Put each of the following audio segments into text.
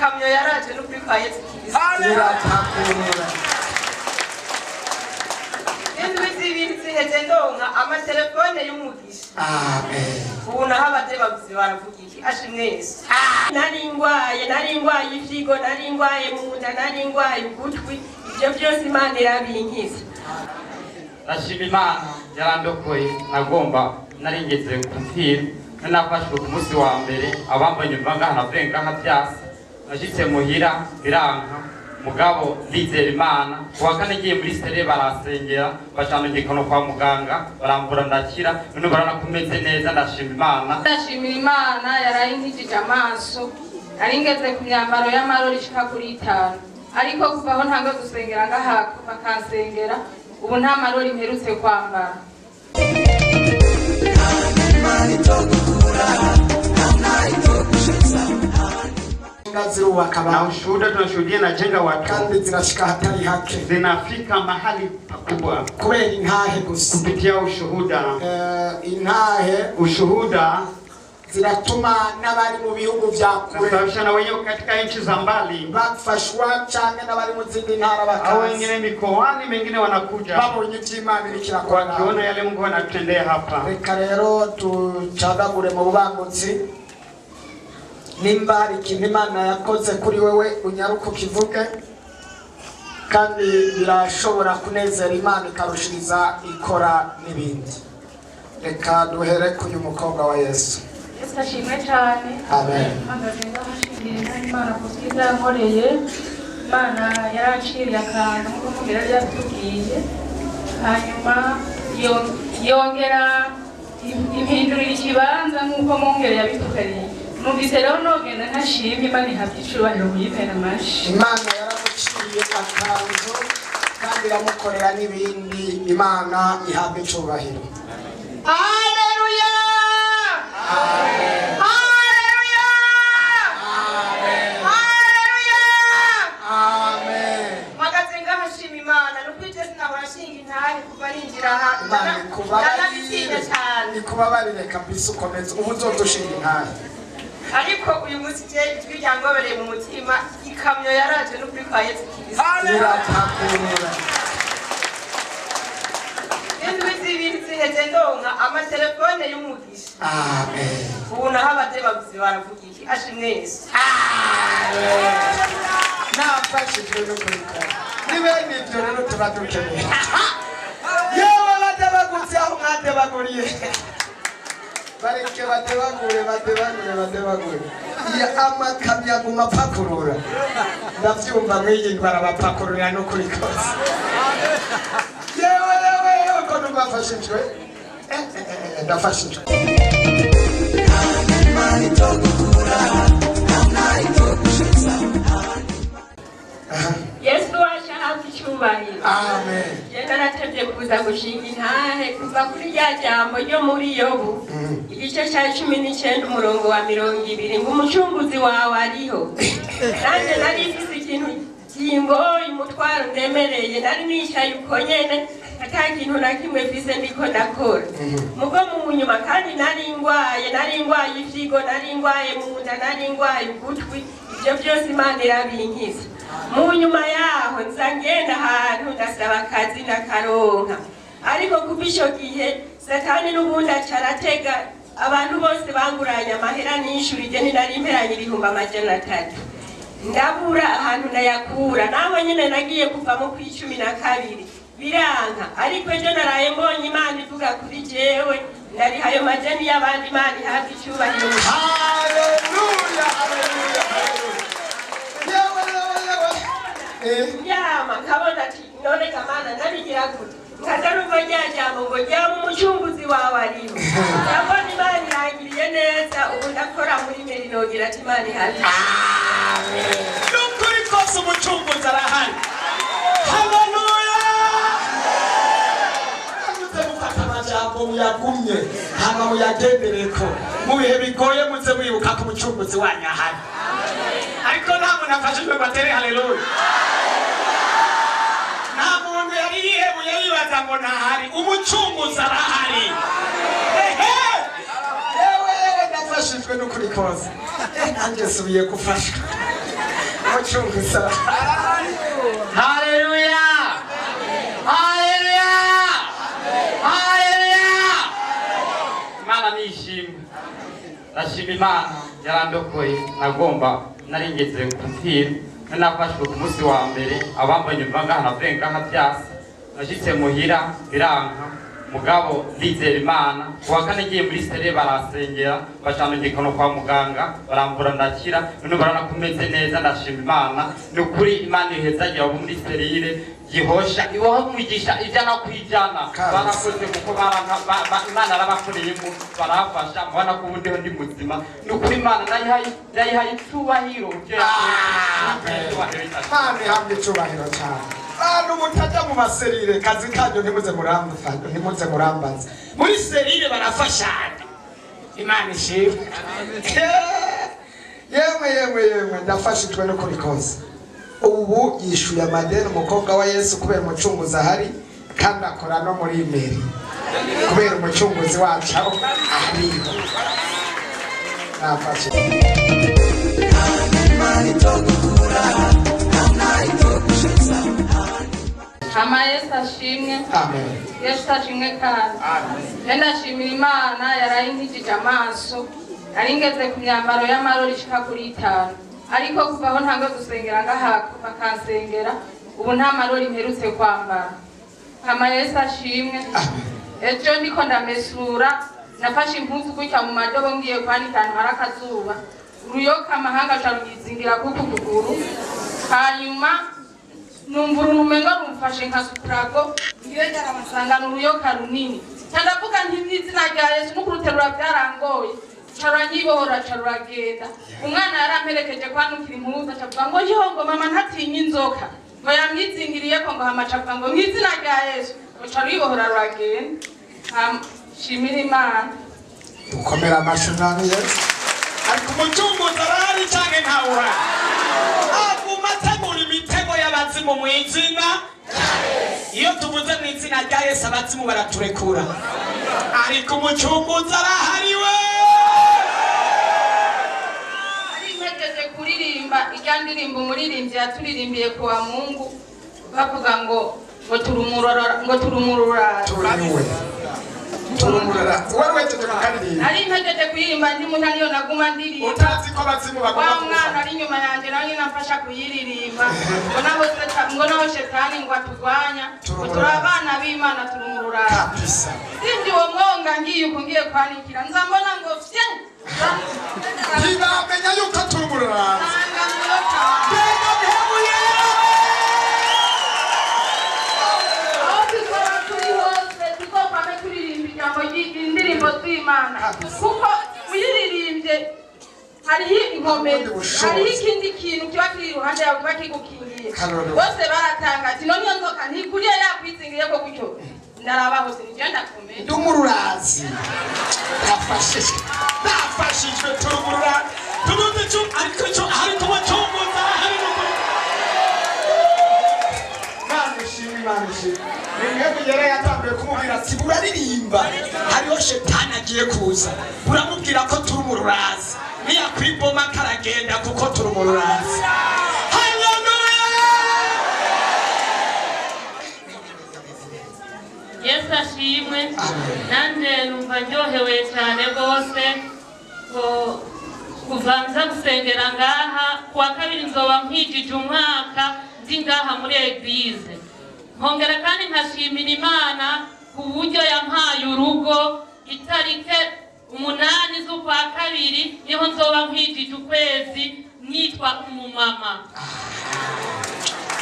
Ikamyo yaraje n'ukuri kwa Yesu Kristo. Irapakurura. Indwi 2 ziheze ndonka amatelefone y'umugisha. Amen. Ubu naho abadebaguzi baravuga iki? Ashimwe Yesu. Nari ngwaye, nari ngwaye ifyigo, nari ngwaye mu nda, nari ngwaye ugutwi. Ibyo byose Imana irabinkiza. Ndashima Imana yarandokoye. Nagomba naringeze kupfira, nari nafashwe ku munsi wa mbere. Abambonye mva ngaha, navuye ngaha byase, nashitse muhira biranka, mugabo ndizera Imana. Ku wa kane ngiye muri sere, barasengera, bacana igikono kwa muganga, barambura, ndakira. None barabona ko meze neza. Ndashima Imana. Ndashimira Imana yarayinkijije amaso. Nari ngeze ku myambaro y'amarori ishika kuri 5, ariko kuva aho ntange gusengera ngaha bakansengera, ubu nta marori mperutse kwambara. Zirubaka Na abantu. ushuhuda tunashuhudia najenga watu. Kandi zirashika ahatari hake. Zinafika mahali pakubwa. Kubera intahe gusa. Kupitia ushuhuda. Intahe Ushuhuda ziratuma n'abari mu bihugu vya kure kusababisha na wenyewe katika nchi za mbali bafashwa, canke n'abari mu zindi ntara au bakaza wengine mikoani mengine wanakuja babonye ivyo Imana iriko irakora. wakiona yale Mungu anatutendea hapa. Reka rero tucagagure mu bubangutsi. Nimba hari ikintu Imana yakoze kuri wewe, unyaruke ukivuge, kandi birashobora kunezera Imana ikarushiriza ikora n'ibindi. Reka duhere k'uyu mukobwa wa Yesu. Yesu ashimwe cyane. Amen. Mpagaze ndabashimira Imana ku bwiza yankoreye. Imana yaranciriye akantu nk'uko mubwira yari yatubwiye, hanyuma yongera impindurira ikibanza nk'uko mwongere yabitugariye. Numvise rero nogenda ntashimye. Imana ihabwa icubahiro, muyipera amashi. Imana yaramuciye akanzu kandi iramukorera n'ibindi. Imana ihabwa icubahiro. Haleluya, haleluya, haleluya! Amen. Mpagaze ngaha nshima Imana. Ni ukuri je sinahora nshinga intahe kuva ninjira aha. Imana Ndanabitinya ikubabarire. cyane. Ikubabarire kabisa, ukomeze ubu uzodushinga intahe. Ariko uyu munsi je ijwi ryangobereye mu mutima. Ikamyo yaraje n'ukuri kwa Yesu Kristo. Irapakurura. Indwi 2 ziheze ndonka amatelefone y'umugisha. Amen. Ubu naho abadebaguzi baravuga iki? Ashimwe Yesu. Nafashijwe no kubikora. Ni bene ibyo rero tuba dukeneye. Yewe badebagutse, aho mwadebaguriye bareke badebagure, badebagure, badebagure. Iya amakamyo aguma apakurura, ndavyumva mw'iyi barabapakururira n'ukuri kose. Yewe, yewe, yewe, ko numva mfashijwe! Ndafashijwe. Yesu wacu ahabwa icyubahiro. Amen. Genda naratevye kuza gushinga intahe kuva kuri rya jambo ryo muri Yobu igice cya 19 umurongo wa 20 ngo umucunguzi wawe ariho. Nanjye nari mfise ikintu kingoye, umutwaro ndemereye. Nari nicaye uko nyene, ata kintu na kimwe mfise ndiko ndakora. Mugo mu nyuma kandi nari ngwaye, nari ngwaye ifyigo, nari ngwaye mu nda, nari ngwaye ugutwi. Ibyo byose Imana irabinkiza. Mu nyuma yaho nza ngenda ahantu ndasaba akazi, ndakaronka. Ariko kuva ico gihe Satani n'ubundi aca aratega abantu bose banguranye amahera nishurije. Nari mperanye 300,000, ndabura ahantu ndayakura. Naho nyine nagiye kuvamo ku 12, biranka. Ariko ejo naraye mbonye Imana ivuga kuri jewe, ndariha ayo majeni y'abandi. Imana ihabwa icyubahiro. Haleluya, haleluya, haleluya! Yewe, yewe, yewe! Ndyama nkabona ati none kamana ndabigira gute? Nkaza numva rya jambo ngo ryama umucunguzi wawe ariho. Ndabona Imana irangiriye neza. Ubu ndakora muri meri, nogira ati Imana ihabwe. N'ukuri kose umucunguzi arahari. Haleluya! Muze mufata amajambo muyagumye, hama muyagendereko. Mu bihe bigoye muze mwibuka ko umucunguzi wanyu ahari. Ariko nta muntu afashijwe ngo atere haleluya. Nta muntu yari yihebuye yibaza ngo ntahari. Umucunguzi arahari. Ehe! Yewe, yewe, ndafashijwe n'ukuri kose. Nanjye nsubiye gufashwa. Umucunguzi. Haleluya! Haleluya! Haleluya! Imana nishimwe. Ndashima Imana yarandokoye, nagomba naringeze gupfira. Nafashwe ku munsi wa mbere, abambonye mva ngaha navuye ngaha byase. Nashitse muhira biranka, mugabo ndizera Imana. Ku wa kane ngiye muri sere barasengera, bacana igikono kwa muganga, barambura ndakira. None barabona ko meze neza, ndashima Imana. Ni ukuri Imana ihezagira abo muri serire Gihosha, ibaha umugisha 100%. Kabisa. Barakoze kuko Imana yarabakoreyemo, barafasha, mubona ko ubu ndiho ndi muzima. Ni ukuri Imana ndayihaye icubahiro. Ivyo yakoze, icubahiro cyane. Imana ihabwa icubahiro cyane. Bantu mutajya mu maserire, kazi kanyu, ntimuze murambaza, ntimuze murambaza. Muri serire barafashanya. Imana ishimwe. Yemwe, yemwe, yemwe, ndafashijwe n'ukuri kose. Ubu yishuye amadeni umukobwa wa Yesu kubera Umucunguzi ahari, kandi akora no muri mairie kubera Umucunguzi wacu aho ariho. Nafashijwe. Hama Yesu ashimwe. Amen. Yesu ashimwe. Kandi rero ndashimira Imana yarayinkijije amaso. Nari ngeze ku myambaro y'amarori ishika kuri 5, ariko kuva aho ntange gusengera ngaha bakansengera, ubu nta marori mperutse kwambara. Hama Yesu ashimwe. Ejo ndiko ndamesura, nafashe impuzu gutya mu madobo, ngiye kwanika ahantu hari akazuba, uruyoka amahanga aca ruyizingira kuku kuguru. Hanyuma numva uruntu umengo rumfashe nka supurago, ngiye ndarabasanga ni uruyoka runini. Nca ndavuga nti: "Mw'izina rya Yesu." No kuruterura byarangoye, ca ruranyibohora, ca ruragenda. Umwana yaramperekeje kwanukira impuzu, aca avuga ngo: "Yo," ngo, "mama ntatinye inzoka," ngo yamwizingiriyeko, ngo hama aca avuga ngo: "Mw'izina rya Yesu," ngo ca ruyibohora ruragenda. Shimira Imana. Dukomera amashyi Umwami Yesu. Ariko Umucunguzi arahari cyane, ntawuhari aguma ategura imitego y'abazimu mu izina. Iyo tuvuze mu izina rya Yesu, abazimu baraturekura. Ariko Umucunguzi arahari we. Ari mpejeje kuririmba irya ndirimbo umuririmbyi yaturirimbiye ku wa Mungu, bavuga ngo turumurura. Turiwe, turumurura, wari wejeje kukaririmba. Nari mpejeje kuririmba, ndi muta niyo naguma ndirimba. Utazi ko abazimu Wa bagomba mwana kugufata. ari inyuma yanjye nawe nyine amfasha kuyiririmba ngo naho shetani ngo atugwanya, ngo turi abana b'Imana, turumurura. Kabisa. Sindi uwo mwonga, ngiye uku ngiye kwanikira, nza mbona ngo fye. Ntibamenya yuko turumurura. Nsanga muyoka. Mbega bihebuye! Aho tuzoba turi hose, tuzokwame turirimba ijambo indirimbo z'Imana, kuko uyiririmbye hariho inkomezi, Ubundi bushobozi. hariho ikindi kintu kiba kiri iruhande yawe, kiba kigukingiye. Hallelujah. Bose baratanga ati: "None iyo nzoka ntikuriye yakwizingiriye ko gutyo?" Ndaraba hose, nijyo ndakomeye. Ndumururazi, ndafashijwe, ndafashijwe. Turumurura, tuduze icyo ariko icyo, ariko Umucunguzi arahari n'ukuri. Imana ishimwe, Imana ishimwe. Ni mwebwe yari yatanguye kumubwira ati: "Buraririmba, hariho shetani agiye kuza, uramubwira ko turi umururazi, niyakwiboma karagenda kuko turi umururazi." Haleluya! Yesu ashimwe. Nanjye numva ndyohewe cyane rwose ko kuva nza gusengera ngaha kuwa kabiri nzoba nkwijije umwaka ndi ngaha muri église. Nkongera kandi nkashimira Imana ku buryo yampaye urugo. Itarike 8 z'ukwa kabiri niho nzoba nkwijije ukwezi nitwa umumama.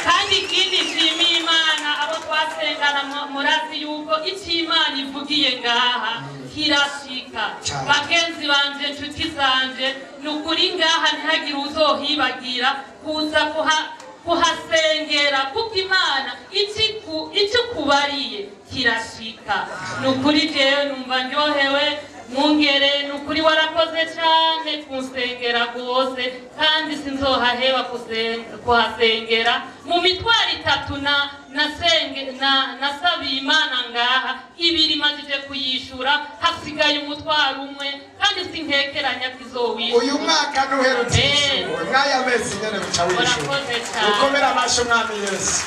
Kandi ikindi nshimiye Imana, abo twasengana murazi yuko icyo Imana ivugiye ngaha kirashika. Cyane. Bagenzi banje, inshuti zanje, ni ukuri ngaha ntihagire uzohibagira kuza kuhasengera, kuko Imana icyo ikubariye kirashika. Ni ukuri jewe numva ndyohewe. Mungere, ni ukuri warakoze cyane kunsengera rwose, kandi sinzohaheba kuhasengera. Mu mitwaro itatu na nasenge na nasabiye Imana ngaha, ibiri majije kuyishura, hasigaye umutwaro umwe, kandi sinkekeranya ko izowishura. Uyu mwaka ntuherutse ishuwe mw'aya mezi nyene buca wishura. Urakoze cyane. Ukomere amashyi Umwami Yesu.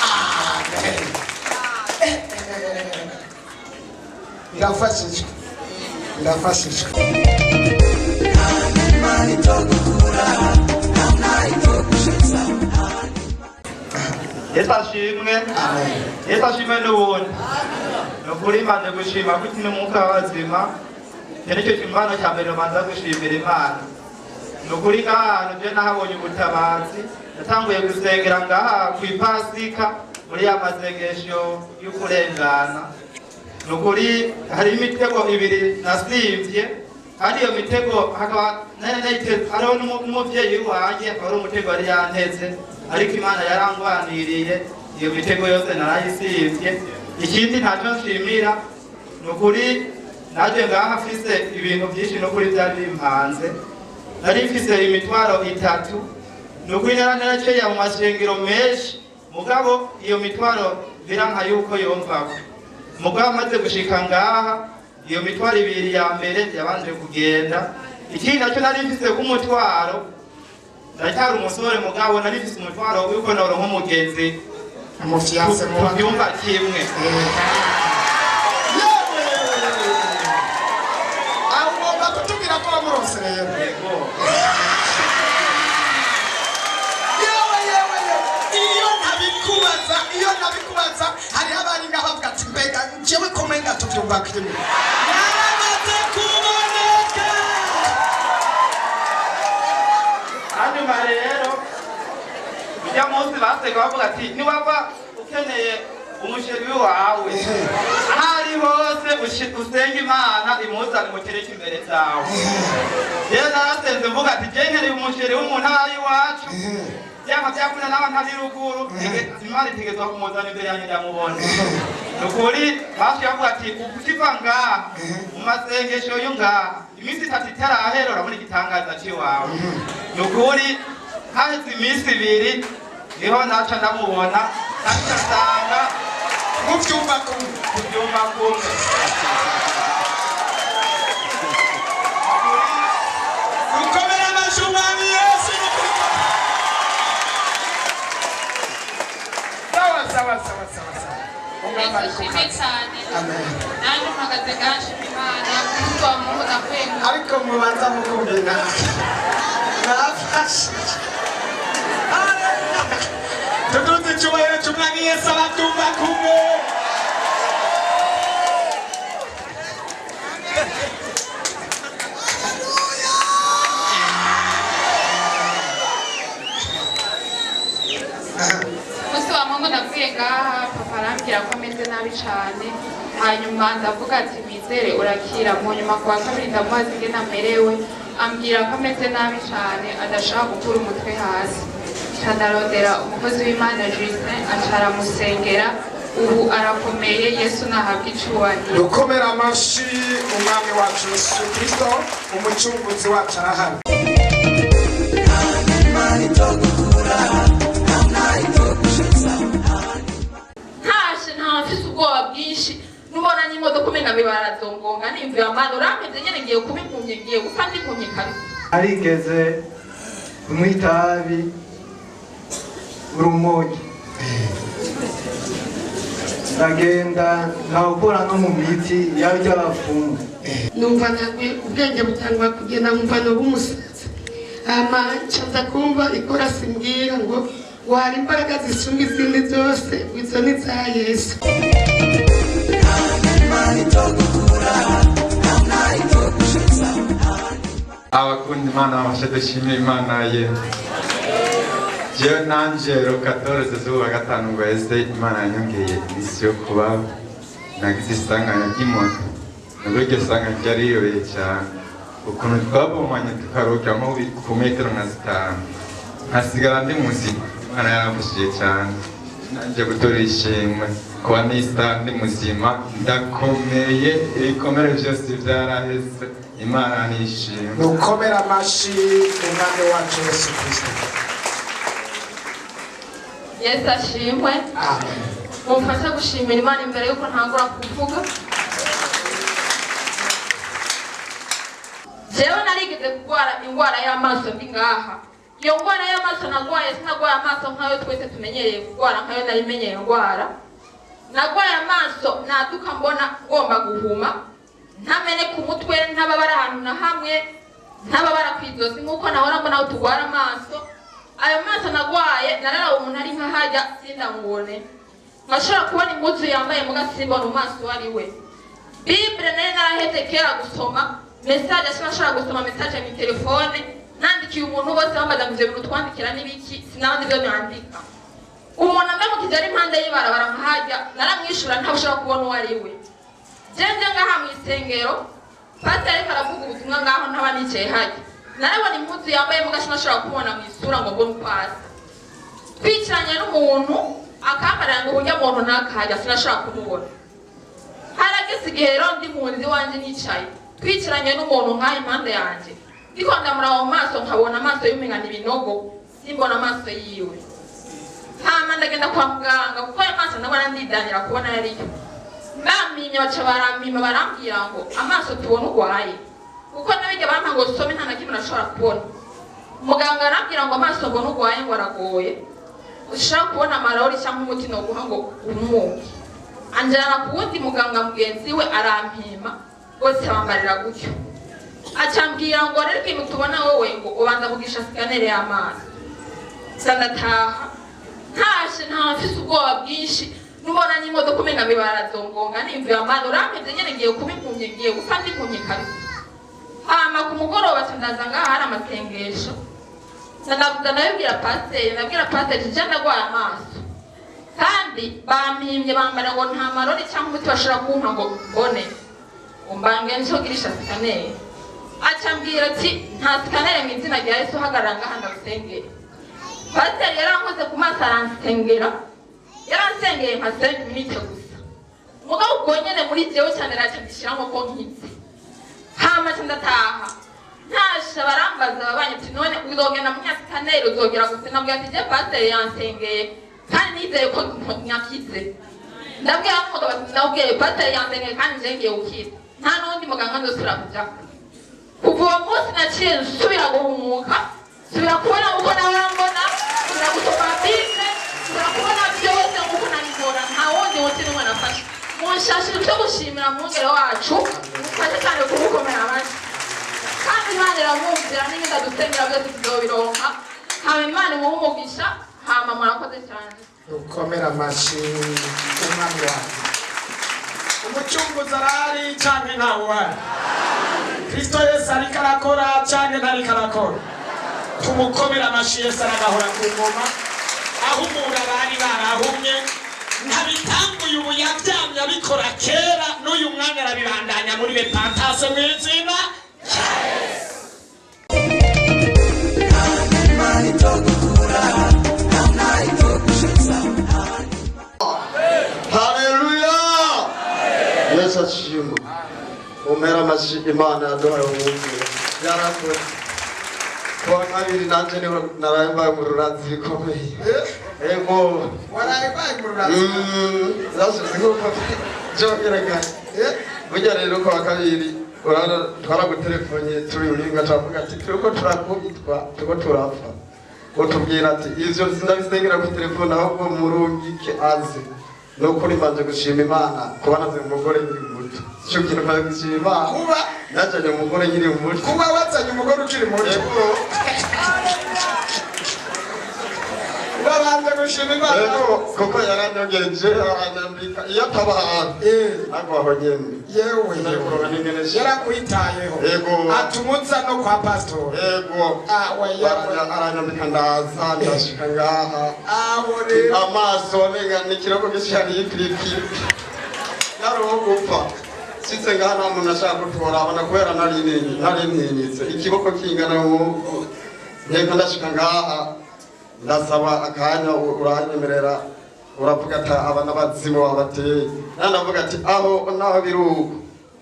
Amen. Birafashijwe, birafashijwe. Yesu ashimwe. Yesu ashimwe. N'ubundi ni ukuri mbanze gushima ko iki n'umwuka w'abazima. Icyo nicyo kimano cya mbere mbanza gushimira Imana. Ni ukuri ngaha hantu je nahabonye ubutabazi. Natanguye gusengera ngaha ku Ipasika muri ya masengesho y'ukurengana. Ni ukuri hari imitego ibiri nasimvye, kandi iyo mitego hakaba nari nayiteze, hariho n'umuvyeyi wanje akaba ari umutego yari yanteze, ariko Imana yarangwaniriye, iyo mitego yose narayisimvye. Ikindi ntacyo nshimira, ni ukuri naje ngaha mfise ibintu byinshi, ni ukuri byari bimpanze. Nari mfise imitwaro itatu. Ni ukuri naraceya mu mashengero menshi, mugabo iyo mitwaro biranka yuko yomvako. Mugabo amaze gushika ngaha, iyo mitwaro ibiri ya mbere yabanje kugenda. Ikindi nacyo nari mfise k'umutwaro, ndacyari umusore, mugabo nari mfise umutwaro yuko noronka umugenzi Umufiancé ku byumba kimwe. Yewe, aho ugomba kutubwira ko wamuronse rero. Yewe, yewe, yewe, iyo ntabikubaza, iyo ntabikubaza, hariho abari ngaho bavuga ati: "Mbega njyewe ko menga tubyumva kimwe?" Yaramaze kuboneka. Hanyuma rero ujya munsi baseka bavuga ati: "Niwava ukeneye umuchéri wawe, aho ari hose usenge Imana imuzane umutereke imbere zawe." Rero narasenze mvuga ati: "Je nkeneye umuchéri w'umuntu aba ari iwacu, byanga byakunda nawe ntari ruguru, Imana itegerezwa kumuzana imbere yanjye ndamubona." Ni ukuri bashiye bavuga ati: "Ukiva ngaha mu masengesho yo ngaha, iminsi 3 itarahera urabona igitangaza c'iwawe." Ni ukuri haheze iminsi 2 niho naca ndamubona, naca nsanga Mubyumva kumwe. Kubyumva kumwe. Rukomere amashyi Umwami Yesu. Sawa, sawa, sawa, sawa, sawa. Umwami ari ku Yesu ashimwe kazi. cyane. Amen. Nanjye mpagaze ngaha nshima Imana kuko wa Mungu navuye mu Ariko mubanza mukumvira, nafashije. Tuduze icyubahiro cy'Umwami Yesu, ababyumva kumwe. Umunsi wa Mungu navuye ngaha, papa arambwira ko ameze nabi cyane. Hanyuma ndavuga ati: "Wizere urakira." Mu nyuma ku wa kabiri ndamubaza ingene amerewe, ambwira ko ameze nabi cyane, adashobora gukura umutwe hasi. Nca ndarondera umukozi w'Imana Justin, aca aramusengera, ubu arakomeye. Yesu nahabwa icubahiro. Dukomere amashi Umwami wacu Yesu Kristo, Umucunguzi wacu arahari. Ntashe nta mfise ubwoba bwinshi, nubona n'imodoka umenga barazongonga, nimvira amana urampevye nyene, ngiye kuba impumyi, ngiye gupfa ndi impumyi kabisa. Narigeze kunywa itabi, urumogi, ndagenda nkawukura no mu miti yaba iry'abapfumu. Numva ntabwo ubwenge butangwa kugenda, nkumva ni ubumusazi. Hama ncaza kumva ikorasi mbwira ngo hari imbaraga zisumba izindi zose, ngo izo ni iza Yesu. Abakunda Imana babashe dushimire Imana ye. Jewe nanje le 14 z'uwa gatanu ngo ese Imana yanyongeye iminsi yo kuba. Nagize isanganya ry'imoto. Nubwo iryo sanganya ryari riyobeye cyane, ukuntu twabomanye tukaruka nko ku metero nka 5, nkasigara ndi muzima, Imana yaramfashije cyane. Nanjye gutora ishimwe kuba nisa ndi muzima, ndakomeye, ibikomere byose byaraheze. Imana nishimwe. Nukomera amashi Umwami wacu Yesu Kristo. Yesu ashimwe. Amen. Mumfashe gushimira Imana imbere yuko ntangura kuvuga. Jewe narigeze kurwara indwara y'amaso ndi ngaha. Iyo ndwara y'amaso nagwaye, sinagwaye amaso nkayo twese tumenyereye kurwara, nkayo narimenyereye ndwara. Nagwaye amaso naduka mbona ngomba guhuma, ntameneka umutwe, ntababara ahantu na hamwe, ntababara ku izosi nk'uko nahora mbona aho tugwara amaso. Ayo maso nagwaye, nararaba umuntu ari nk'ahajya sindamubone, nkashobora kubona impuzu yambaye muga simbona mu maso uwo ari we. Bible nari naraheze kera gusoma message, sinashobora gusoma message mu telefone. Nandikiye umuntu bose bambaza ngo ivyo bintu twandikira n'ibiki, sinabandi ivyo nandika. Umuntu andamukije ari impande y'ibarabara nkahajya, naramwishura ntashobora kubona uwo ari we. Jewe ngaha mu isengero, pasiteri ariko aravuga ubutumwa ngaho, ntaba nicaye hajya, narabona impuzu yambaye muga sinashobora kumubona mu isura ngo mbone uko asa. Twicaranye n'umuntu akambarira ngo urya muntu ntakajya, sinashobora kumubona. Harageze igihe rero ndi mu nzu iwanjye nicaye, twicaranye n'umuntu nk'aha impande yanjye, ndiko ndamuraba mu maso nkabona amaso y'umenga ni ibinogo, simbona amaso yiwe. Hama ndagenda kwa muganga kuko ayo maso ndabona ndidanira kubona yariyo. Bampimye, baca barampima, barambwira ngo amaso tubona urwaye, kuko nabijya bampa ngo some nta na kimwe nashobora kubona. Muganga arambwira ngo amaso mbona urwaye ngo aragoye, ushobora kubona amarori cyangwa umuti noguha ngo umuke. Anjyana ku wundi muganga mugenzi we arampima, bose bambarira gutyo. Acambwira ngo rero ikintu tubona wowe ngo ubanza kugisha scanner y'amaso. Ndataha, ntashe nta mfise ubwoba bwinshi, nubona n'imodoka umenga barazongonga, nimvuye amana urampevye nyene, ngiye kuba impumyi, ngiye gupfa ndi impumyi kabisa. Hama ku mugoroba ca ndaza ngaha hari amasengesho, ndavuga, ndabibwira pasiteri, ndabwira pasiteri je ndagwaye amaso kandi bampimye bambara ngo nta marori cyangwa umuti bashobora kumpa ngo mbone, umbange ncogirisha scanner. Acambwira ati nta scanner, mu izina rya Yesu hagarara ngaha ndagusengera. Pasiteri yarankoze ku maso aransengera, yaransengeye nka 5 minutes gusa, mugabo ubwo nyene muri jewe cyane raca ndishiramo ko nkize. Hama ca ndataha. Ntashe barambaza ababanyi ati none uzogenda mu scanner uzogera gusa? Nabwira ati je pasiteri yansengeye kandi nizeye ko nyakize. Ndabwira n'umugabo ati ndabwiye pasiteri yansengeye kandi nje ngiye gukira, nta n'undi muganga nzosubira kujako. Kuva uwo munsi naciye nsubira guhumuka, nsubira kubona uko nahora mbona, nsubira gusoma Bible, nsubira kubona byose nk'uko nabibona. Nta wundi muti n'umwe nafashe. Munshashije cyo gushimira mwungere wacu, mufashe cyane kumukomera amashyi, kandi Imana iramwumvira n'ibindi adusengera byose tuzobironka. Hama Imana imuhe umugisha. Hama murakoze cyane. Dukomere amashi Umwami wacu. Umucunguzi arahari canke ntawe uhari? Kristo Yesu ariko arakora canke ntariko arakora? Tumukomere amashi. Yesu aragahora ku ngoma. Ahumura abari barahumye. Ntabitanguye ubu, yavyamye abikora kera, n'uyu mwanya arabibandanya muri Repentance mu izina rya Yesu. Haleluya! Yesu ashimwe. Umera amashi Imana yaduhaye umwumviro. Yarakoze. Kuwa kabiri nanje niho naraye mbaye mu rurazi bikomeye. Ego. Waraye mbaye mu rurazi? Zashize nkuko byogeraganye. Burya rero kuwa kabiri urabona twaragutelefone turi uringa, turavuga ati turiko turakubitwa, turiko turapfa. Utubwira ati ivyo sindabisengera ku telefone, ahubwo murungike aze. Nukuri mbanje gushima Imana kuba naze umugore nkiri muto. Ico kintu mbanje gushima Imana. Kuba nazanye umugore nkiri muto. Kuba wazanye umugore ukiri muto. Yego. Babanje gushima Imana. Yego, kuko yaranyongeje aranyambika, iyo ataba hafi ariko aho nyene. Yewe. Sinari kuronka n'ingene nshika. Yarakwitayeho. Yego. Atumuza no kwa pastor. Yego. Ah, we yewe. Aranyambika ndaza ndashika ngaha. Aho rero. Amaso wamenga ni ikiroko gishariye ipiripiri. Nari uwo gupfa. Nshitse ngaha nta muntu ashaka gutora abona kubera nari ntinyitse. Ikiboko kingana nk'uko. Nteko ndashika ngaha ndasaba akanya uranyemerera. Uravuga ati abana bazimu babateye. Nanavuga ati aho naho biruko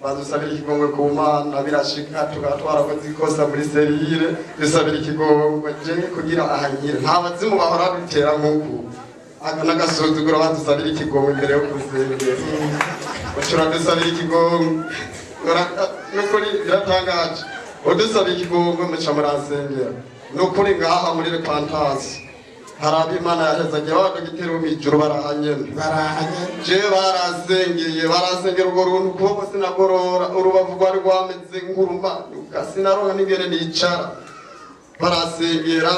bazusabira ikigongwe ku Mana, birashika tukaba twarakoze ikosa muri serire, dusabira ikigongwe je kugira ahanyire. Nta bazimu bahora bitera nk'uku aka n'agasuzuguro, badusabira ikigongwe imbere yo kurusengero, ucura dusabira ikigongwe. Nukuri biratangaje, udusaba ikigongwe muca muransengera. Nukuri ngaha muri repentance hari abo Imana yahezagiye, abadogiteri bo mw'ijuru barahanyene, jewe barasengeye, barasengera urwo runtu ukuboko sinagorora, urubavu rwari rwameze nk'urumanuka, sinaronka n'ingene nicara. Barasengera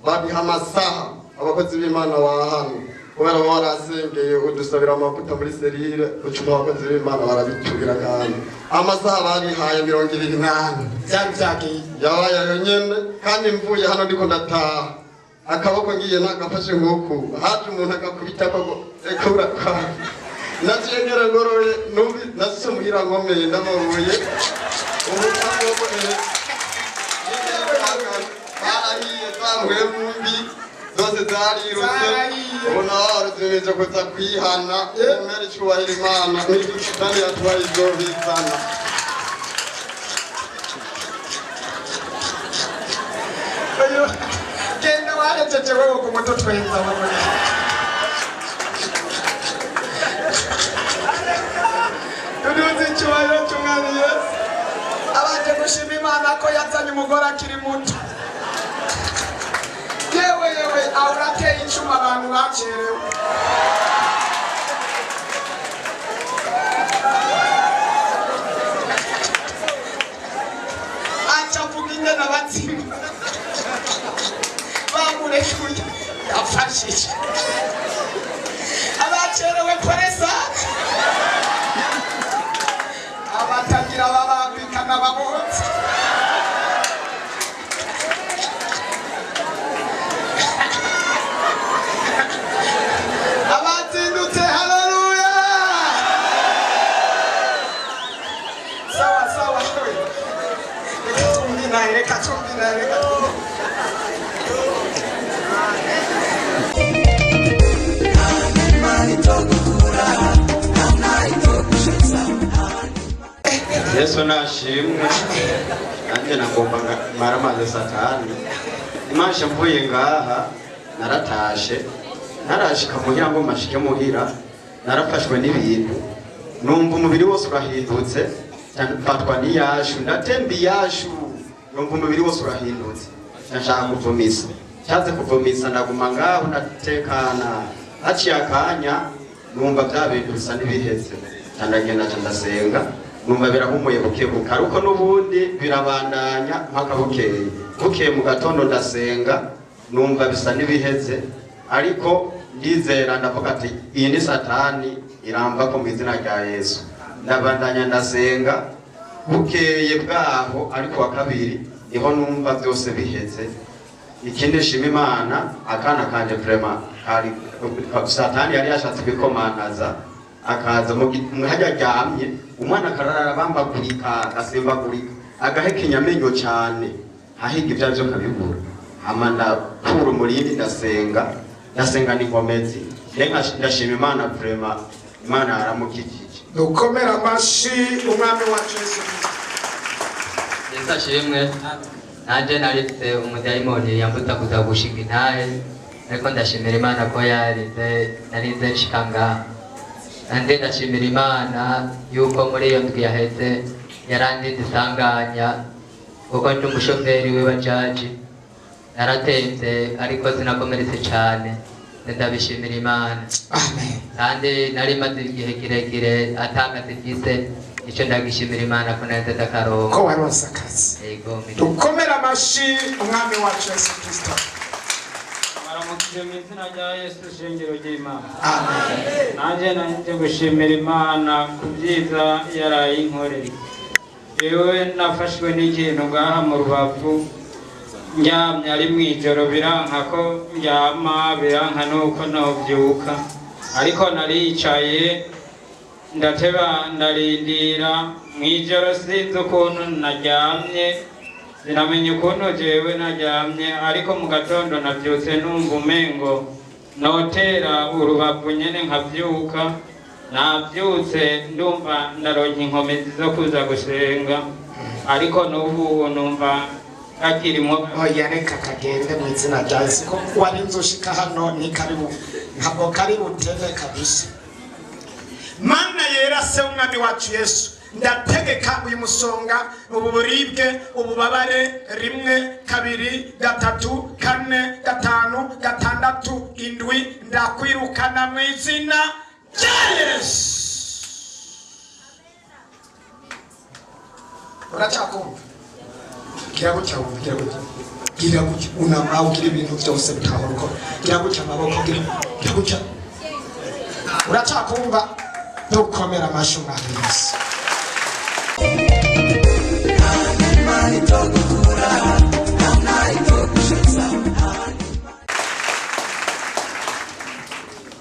babiha amasaha abakozi b'Imana ba hano, kubera bo barasengeye, udusabira amavuta muri serire, ucuma abakozi b'Imana barabiturira, kandi amasaha babihaye 24 byari byagiye. Yabaye ayo nyene. Kandi mvuye hano ndiko ndataha, akaboko ngiye nagafashe nk'uku, haje umuntu agakubita koko ekura kwa naciye ngera ngoroye numvi nashitse muhira nkomeye ndamabuye ubu akaboko barahiye zampwemu mbi zose zarirutse. Ubu nawe waruzimeje kuza kwihana umere icubahiro Imana n'igitani yatubaye izobizana. Uyu genda warejeje wewe ku muto twenza wewe. Tuduze icyubahiro cy'Umwami Yesu. Abanje gushima Imana ko yazanye umugore akiri muto. Yewe yewe, aho urateye icuma abantu bacerewe. Aca avuga ingene abazimu bamurekuye, yafashije abacerewe koresa, abatagira babambikana babotse. Abatindutse, haleluya! Sawa sawa, reka tumvinaye, reka tumvinaye, reka tumvinaye. Yesu nashimwe. Nanjye nagomba maramaze Satani imashe. Mvuye ngaha naratashe, ntarashika muhira ngo mashike muhira, narafashwe n'ibintu, numva umubiri wose urahindutse, mfatwa n'iyashu, ndatemba iyashu, numva umubiri wose urahindutse, ndashaka kuvumisa, nshatse kuvumisa, ndaguma ngaho ndatekana. Haciye akanya numva bya bintu bisa n'ibiheze, ndagenda nca ndasenga, numva birahumuye bukebuke, ariko n'ubundi birabandanya mpaka bukeye. Bukeye mu gatondo ndasenga, numva bisa n'ibiheze, ariko ndizera, ndavuga ati iyi ni Satani iramba ko mu izina rya Yesu. Ndabandanya ndasenga, bukeye bwaho ariko wa kabiri niho numva byose biheze. Ikindi nshima Imana, akana kanje vraiment kari Satani yari yashatse kwikomantaza, akaza hajya aryamye umwana akarara bambagurika, agasimbagurika, agahekenya amenyo cyane, ahiga ibyo aribyo akabibura. Hama ndakura umurindi, ndasenga, ndasenga n'inkomezi. Ndashima Imana vraiment, Imana yaramukijije. Dukomere amashi Umwami wacu Yesu Kristo. Yesu ashimwe. Nanjye narifite umudayimoni yambuza kuza gushinga intahe, ariko ndashimira Imana ko yarinze narinze nshika ngaha. Nanjye ndashimira Imana yuko muri iyo ndwi yaheze yarandinze isanganya, kuko ndi umushoferi w'ibajaji, naratemvye ariko sinakomeretse cane. Ndabishimira Imana. Kandi nari maze igihe kirekire atakazi mfise, icyo ndagishimira Imana ko narinze ndakaronka. Ko waronse akazi. Yego. Dukomere amashi Umwami wacu Yesu Kristo. Baramukije mu izina rya Yesu, shingiro ry'Imana. Nanjye nanjye gushimira Imana ku byiza yaraye inkoreye. Yewe, nafashwe n'ikintu ngaha mu rubavu ndyamye, ari mu ijoro, biranka ko ndyama, biranka nuko nobyuka, ariko naricaye ndateba ndarindira mu ijoro. Sinzi ukuntu naryamye, sinamenya ukuntu jewe naryamye, ariko mu gatondo nabyutse numva umengo Notera urubavu nyene nkavyuka. Navyutse ndumva ndaronka inkomezi zo kuza gusenga, ariko n'ubu numva kakirimwo. Oya, reka kagende mu izina rya Yesu, ko warinze ushika hano. Ni karibu, ntabwo kari buteve kabisa. Mana yera, se w'umwami wacu Yesu, ndategeka uyu musonga, ubu buribwe, ububabare, 1, 2, 3, 4, 5, 6, 7, ndakwirukana mu izina rya Yesu. Uracyakumva? Gira gutya wumva, gira gutya, gira gutya, unama, ugira ibintu byose bitahora ukora. Gira gutya amaboko, gira gutya. Uracyakumva? Dukomera amashyi umwami Yesu.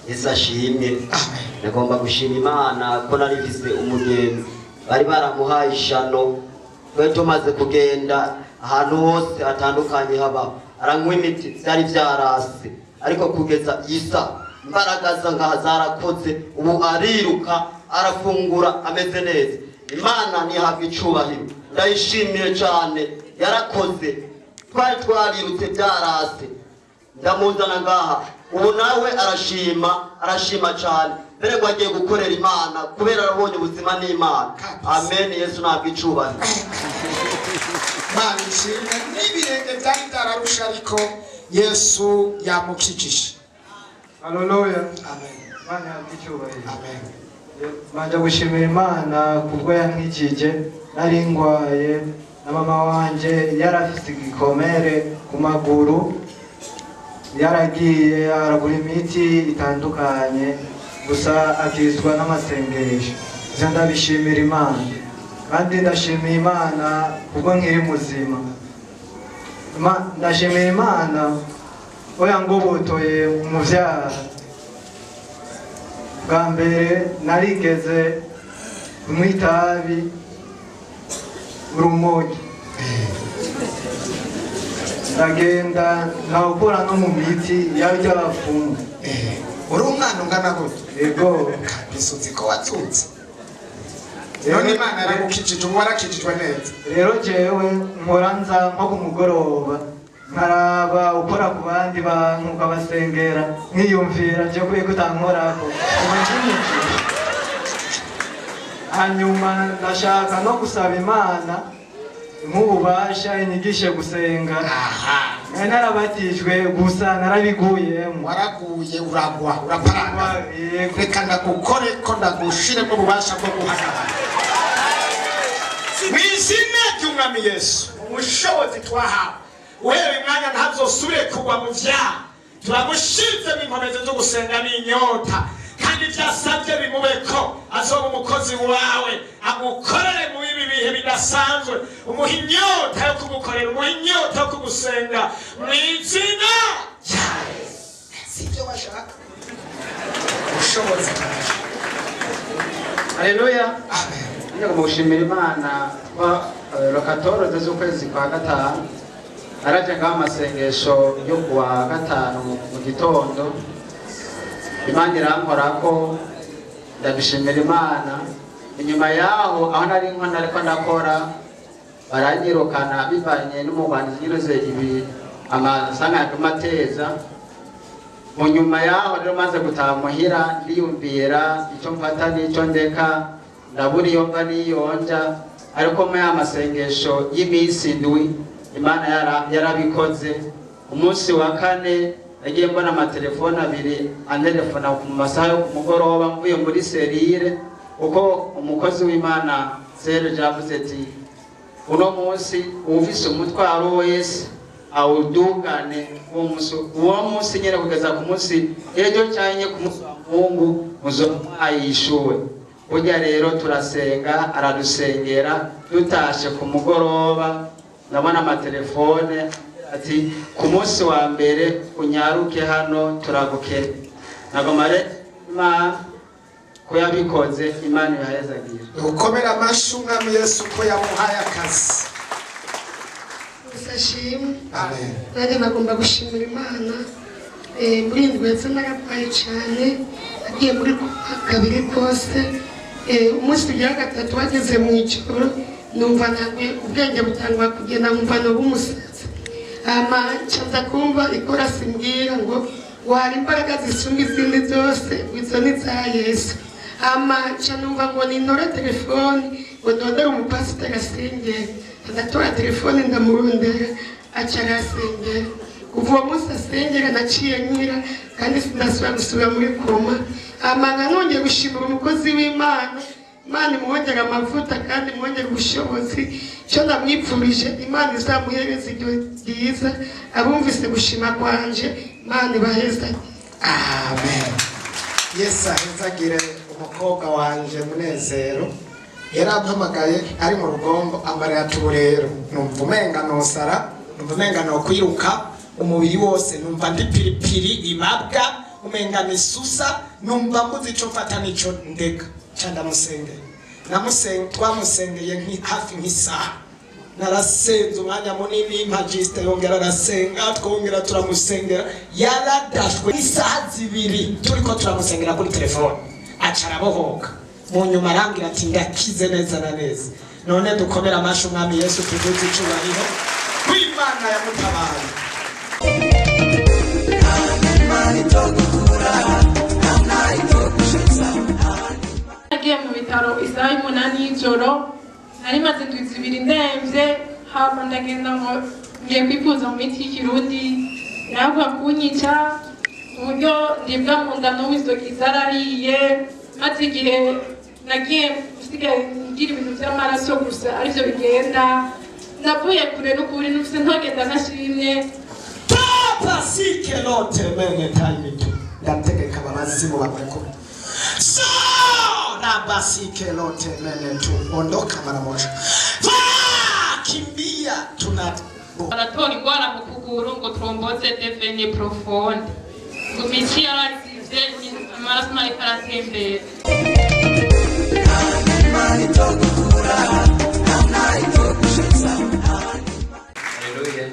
Yesu ashimwe. Nagomba gushima Imana ko nari mfise umugenzi bari baramuhaye ishano. Twari tumaze kugenda ahantu hose hatandukanye, haba aranywa imiti, byari byarase, ariko kugeza isa imbaraga za nkaha zarakoze. Ubu ariruka, arafungura, ameze neza. Imana ntihabwa icubahiro, ndayishimiye cyane, yarakoze. Twari twarirutse byarase, ndamuzana ngaha, ubu nawe arashima, arashima cyane mbere ngo agiye gukorera Imana kubera arabonye ubuzima n'Imana. Amen, Yesu ntabwo icubahiro. Mana ishimwe, n'ibirenge byari byararusha, ariko Yesu yamukijije. Haleluya. Amen. Imana ihabwe icyubahiro. Amen. Mbanje gushimira Imana kubwo yankijije. Nari ngwaye na mama wanje, yari afise igikomere ku maguru, yaragiye aragura imiti itandukanye, gusa akizwa n'amasengesho. Ivyo ndabishimira Imana, kandi ndashimiye Imana kubwo nkiri muzima. Ndashimiye Imana oya ngobotoye mu vyaha. Bwa mbere narigeze kunywa itabi, urumogi, ndagenda nkawukura no mu miti y'abapfumu. Uri umwana ungana gutya? Ego. Kabisa, uzi ko watutse? None Imana yaragukijije, ubu warakijijwe neza. Rero jewe mpora nza nko ku mugoroba, nkaraba ukora ku bandi bantu, ukabasengera, nkiyumvira je kuye kutankorako, ubu nshimishije. Hanyuma ndashaka no gusaba Imana nk'ububasha inyigishe gusenga. Nari narabatijwe, gusa narabiguyemo. Waraguye, uragwa, uraparanga. Reka ndagukore ko ndagushiremo ububasha bwo guhagarara mu izina ry'umwami Yesu. Ubushobozi twahawe, uhereye umwanya ntazosubire kugwa mu vyaha. Turamushinze mu inkomezi zo gusenga n'inyota, kandi ibyo asabye bimubeko. Azoba umukozi wawe, agukorere mu ibi bihe bidasanzwe. Umuha inyota yo kugukorera, umuha inyota yo kugusenga mu izina rya Yesu. Si ibyo bashaka, ubushobozi. Haleluya. Ngomba gushimira Imana kwa le 14 z'ukwezi kwa gatanu naraje ngaho amasengesho yo kuwa gatanu mu gitondo, Imana irankorako, ndabishimira Imana. Inyuma yaho, aho nari nko nariko ndakora baranyirukana bivanye n'umugwanizi nyiruze ibi amasanga yakumateza. Mu nyuma yaho rero, maze gutaha muhira, ndiyumvira icyo mfata n'icyo ndeka, ndabura iyo mva n'iyonja. Ariko muri ya masengesho y'iminsi 7, Imana yarabikoze. Umunsi wa kane nagiye mbona amatelefone abiri antelefona ku masaha yo ku mugoroba, mvuye muri cellule, kuko umukozi w'Imana Serge yavuze ati: "Uno munsi uwufise umutwaro wese awudugane." Uwo munsi nyene kugeza ku munsi ejo canke ku munsi wa Mungu muzoba mwayishuwe. Burya rero turasenga, aradusengera, dutashe ku mugoroba ndabona amatelefone ati: "Ku munsi wa mbere unyaruke hano, turagukene." Nagoma rero Imana ko yabikoze, Imana ibahezagira. Ukomera amashyi umwami Yesu ko yamuhaye akazi. Gusa ashimwe. Amen. Nanjye nagomba gushimira Imana. Muri indwi heze nararwaye cyane, agiye muri koma kabiri kose. Umunsi ugira gatatu wageze mu ijoro, numva ntanguye ubwenge butangwa kugenda, nkumva noba umusazi. Hama nca kumva ikorasi mbwira ngo hari imbaraga zisumba izindi zose, izo ni iza Yesu. Hama nca numva ngo nintore telefoni ngo ndondere umupasiteri asengera. Ndatora telefoni ndamurondera, aca arasengera. Kuva uwo munsi asengera naciye nkira, kandi sinasubira gusubira muri koma. Hama nkanongera gushimira umukozi w'Imana, Imana imwongere amavuta kandi imwongere ubushobozi. Icyo ndamwipfurije, Imana izamuhereze iryo ryiza. Abumvise gushima kwanje, Imana ibahezanye. Amen. Yesu ahezagire umukobwa wanje Munezero. Yarampamagaye ari mu rugombo, amarira ati: "Ubu rero numva umenga nosara, numva umenga nokwiruka umubiri wose, numva ndi piripiri ibabwa, umenga nisusa, numva mbuze ico mfata n'ico ndeka." Ca ndamusengera. Twamusengeye hafi nk'isaha. Narasenze umwanya munini, majisite yongera arasenga, twongera turamusengera. Yaradashwe isaha 2 turiko turamusengera kuri telefone, aca arabohoka. Mu nyuma arambwira ati: "Ndakize neza na neza." None dukomere amashi Umwami Yesu, tuduze icubahiro kw'Imana yamutabaye. Nagiye mu bitaro isaha 8 y'ijoro, nari maze indwi 2 ndemvye. Hama ndagenda ngo ngiye kwivuza mu miti y'ikirundi, irahakwa kunyica uburyo ndibwa mu nda, n'ubu inzoga zarariye. Maze igihe nagiye usigaye ngira ibintu by'amaraso gusa arivyo bigenda. Ndavuye kure n'ukuri, nufise ntogenda ntashimye. Papa sike lote mene tayitu, ndategeka abazimu bamurekure. So rabasike lote mene tu, ondoka mara moja. Kimbia tuna Baratora ingwara mu kuguru ngo thrombose de veine profonde, ngo imitsi yarazivye, amaraso ntariko aratembera. Haleluya.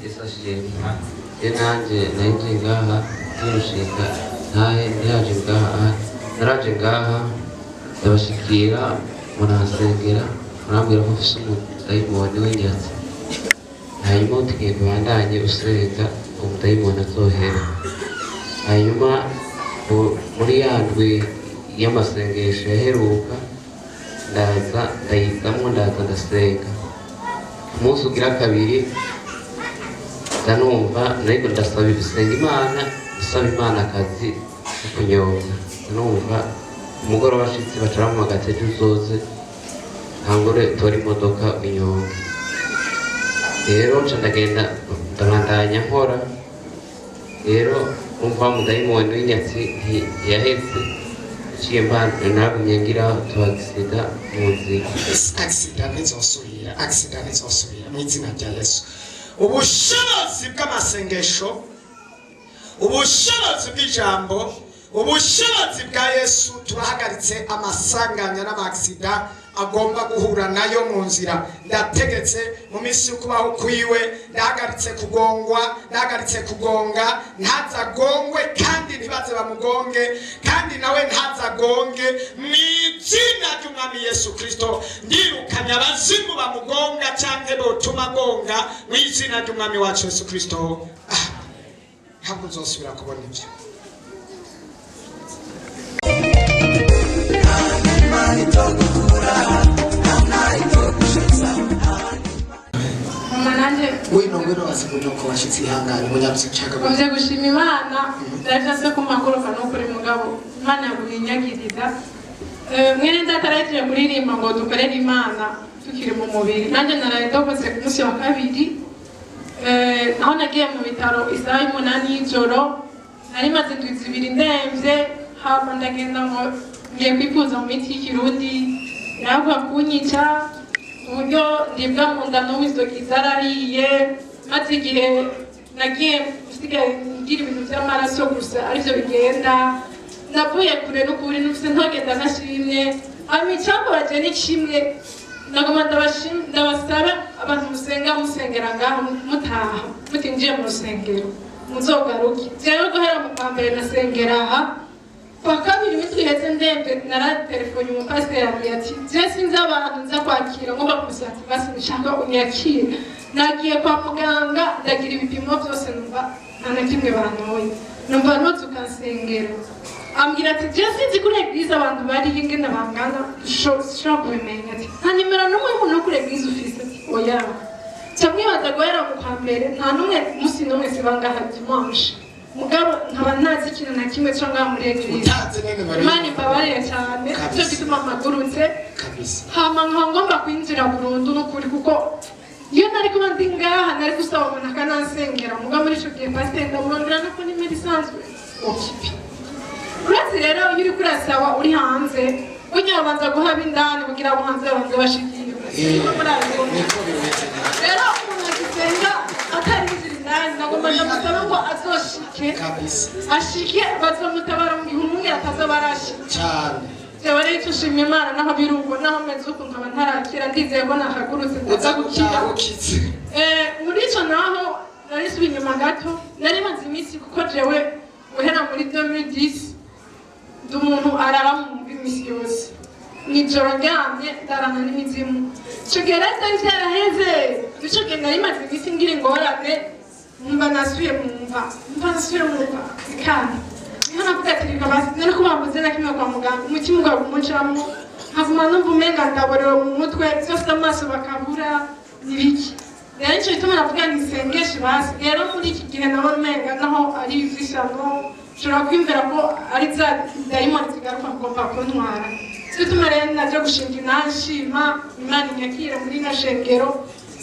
Yesu ashimwe. Je nanje nanje ngaha turushinga ntahe ntiyaje ngaha, naraje ngaha ndabashikira, muransengera, murambwira ko mfise umudayimoni w'inyatsi, hanyuma tugiye kubandanye usenga umudayimoni azohera. Hanyuma muri ya ndwi y'amasengesho yaheruka ndaza ndayizamwo, ndaza ndasenga. Umunsi ugira kabiri ndanumva ariko ndasaba gusenga Imana, ndasaba Imana akazi ko kunyonga. Ndanumva umugoroba washitse baca bampamagara ati: "Ejo uzoze ntangure utore imodoka unyonge." Rero nca ndagenda, ndabandanya nkora. Rero umva mudayimoni w'inyatsi ntiyaheze, nciye nagumye ngira utu accident mu nzira. Accident ntizosubira, accident ntizosubira mu izina rya Yesu. Ubushobozi bw'amasengesho, ubushobozi bw'ijambo, ubushobozi bwa Yesu, turahagaritse amasanganya n'ama accident agomba guhura nayo mu nzira. Ndategetse mu minsi yo kubaho kwiwe, ndahagaritse kugongwa, ndahagaritse kugonga. Ntazagongwe kandi ntibaze bamugonge, kandi nawe ntazagonge mu izina ry'Umwami Yesu Kristo. Ndirukanye abazimu bamugonga cyangwa botuma agonga mu izina ry'Umwami wacu Yesu Kristo. Ah, ntabwo uzosubira kubona ibyo. Mama nanjye. Ngwino, ngwino, wasibunyoko washyitse, ihangane munyabyicaga. Nje gushima Imana. Ndaje ku magorofa n'ukuri, mugabo Imana yagumye inyagiriza. Mwene data arahejeje kuririmba ngo dukorere Imana tukiri mu mubiri. Nanjye naraye ndokotse ku munsi wa kabiri. Naho nagiye mu bitaro isaha 8 y'ijoro, nari maze indwi 2 ndemvye. Hama ndagenda ngo ngiye kwivuza mu miti y'ikirundi, irahakwa kunyica uburyo ndibwa mu nda, n'ubu inzoga zarariye. Maze igihe nagiye usigaye ngira ibintu by'amaraso gusa arivyo bigenda. Ndavuye kure n'ukuri, nufise ntogenda ntashimye. Hanyuma icambabaje ni kimwe, nagoma ndabasaba abantu musenga musengera ngaha, mutaha mutinjiye mu rusengero. Muzogaruke. Jewe guhera mu kwa mbere nasengera aha, kwa kabiri w'indwi iheze ndembe, naratelefone umupasiteri, ambwira ati: "Je sinzi abantu nza kwakira, ngomba kumusaba basi nshaka unyakire. Nagiye kwa muganga, ndagira ibipimo byose, numva nta na kimwe bantoye, numva ntuzi ukansengera." Ambwira ati: "Je sinzi kuri église abantu bariyo ingene bangana, ushobora kubimenya." Ati: "Nta nimero n'umwe y'umuntu wo kuri église ufise?" Ati: "Oya." Nca mwibaza, guhera mu kwa mbere nta n'umwe, musi n'umwe siba ngaha dimanche, mugabo nkaba ntazi ikintu na kimwe co ngaha muri église. Utazi n'imibare. Imana imbabarire cyane, nicyo gituma mpagurutse. Hama nkaba ngomba kwinjira burundu n'ukuri, kuko iyo nari kuba ndi ngaha nari gusaba umuntu akanansengera, mugabo muri ico gihe pasiteri ndamurondera no ku nimero isanzwe occupé. Uretse rero iyo uriko urasaba uri hanze, burya babanza guhaba indani kugira abo hanze babanze bashikirwe. Niko murabibona. Niko bimeze. Rero umuntu agisenga atarinjira indani, nagomba ndamusaba ngo azoshike, ashike, bazomutabara mu gihe umwe atazoba arashika. Jewe rero icyo ushima Imana, naho biri uko, naho meze uku nkaba ntarakira, ndizeye ko nahagurutse ndaza gukira. Muri ico naho nari nsubiye inyuma gato, nari maze iminsi, kuko jewe guhera muri 2010 ndi umuntu arara mu mva iminsi yose. Mw'ijoro ndyamye ndarana n'imizimu. Ico gihe rero vyari vyaraheze. Ico gihe nari maze iminsi ngira ingorane, nkumva nasubiye mu mva, nkumva nasubiye mu mva bikanga. Niho navuga ati: "Reka basi." Nari ko bambuze na kimwe kwa muganga, umutima ukaguma uncamwo, nkaguma numva umenga ndaborewe mu mutwe byose, amaso bakabura nibiki. Rero nico gituma navuga nti sengeshe basi. Rero muri iki gihe nabona umenga naho ari ivy'ishano, nshobora kwiyumvira ko ari za dayimoni zigaruka kugomba kuntwara. Nico gituma rero naje gushinga inashima Imana inyakire muri ino shengero,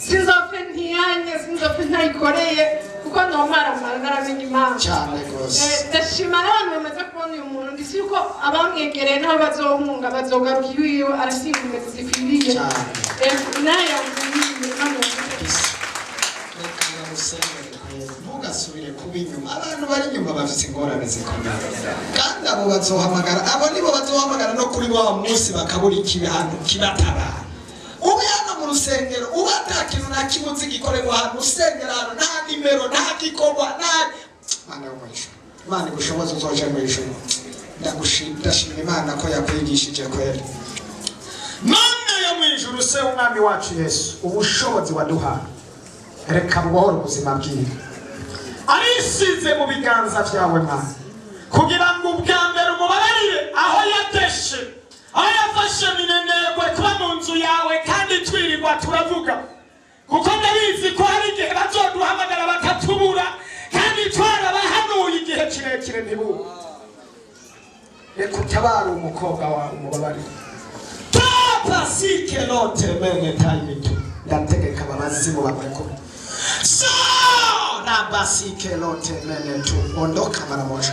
sinzopfe ntiyanye, sinzopfe ntayikoreye, kuko nomaramara naramenye Imana. Cyane rwose. Ndashima n'abantu bamaze kubona uyu muntu, ndisi yuko abamwegereye n'aho bazohunga bazogaruka iwiwe, arasinga inkweto zikwiriye. Nayo yanzuye Imana. Reka ndamusengere kweri, ntugasubire kuba inyuma. Abantu bari inyuma bafite ingorane zikomeye, kandi abo bazohamagara, abo nibo bazohamagara no kuri wa munsi bakabura ikibantu kibatabara. Ube hano mu rusengero, uba nta kintu na kimwe uzi gikorerwa hano, usengera hano nta nimero, nta gikorwa, nta Mana yo mu ijuru. Imana igushoboze uzoje mu ijuru. Ndashima Imana ko yakwigishije kweri. Mana yo mu ijuru, se w'umwami wacu Yesu, ubushobozi waduhaye reka bubohore ubuzima bwiwe. Arisize mu biganza byawe Mana, kugira ngo ubwa mbere umubabarire aho yateshe, aho yafashe minenegwe kuba mu nzu yawe, kandi twirirwa turavuga, kuko ndabizi ko hari igihe bazoduhamagara bakatubura kandi twarabahanuye igihe kirekire ntibumve. Reka utabare umukobwa wawe, umubabarire. Papa sike lote mene tayitu, ndategeka abazimu bamurekure. So rabasike lote mene tu, ondoka mara moja.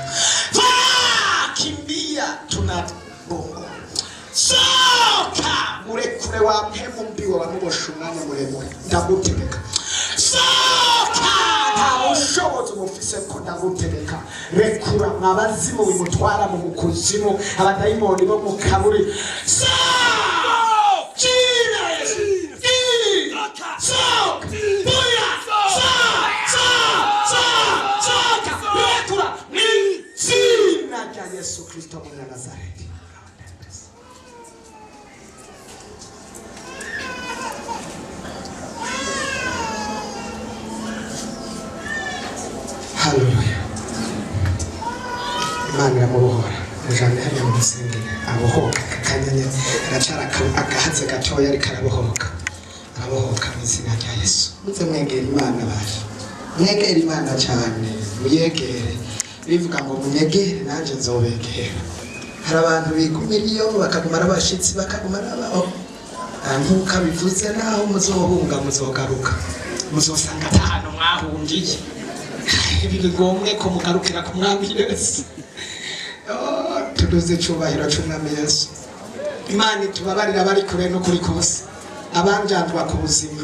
Va, kimbia, tuna bongo. Soka, murekure wa mpemu mbi wamubosha umwanya muremure, ndagutegeka. Soka, nta bushobozi bufise ko, ndagutegeka. Rekura mwabazimu bimutwara mu kuzimu, abadayimoni bo mu kaburi. So jina Yesu. Soka, buya, so, so, so, soka, rekura ni jina rya Yesu Kristo Munyanazareti. Haleluya. Imana iramubohora. Mujane hariya mu rusengero abohoka akanya nyene, aracara agahaze gatoya, ariko arabohoka, arabohoka mu izina rya Yesu. Muze mwegera Imana baje, mwegere Imana cyane, muyegere. Bivuga ngo: "Munyegere nanjye nzobegera." Hari abantu bigumira iyo bakaguma ari abashitsi, bakaguma ari abaho. Nk'uko abivuze, naho muzohunga muzogaruka, muzosanga ata hantu mwahungiye. Ibi bigombwe ko mugarukira ku mwami Yesu. Oh, tuduze icyubahiro cy'umwami Yesu. Imana itubabarira abari kure n'ukuri kose, abanjandwa ku buzima.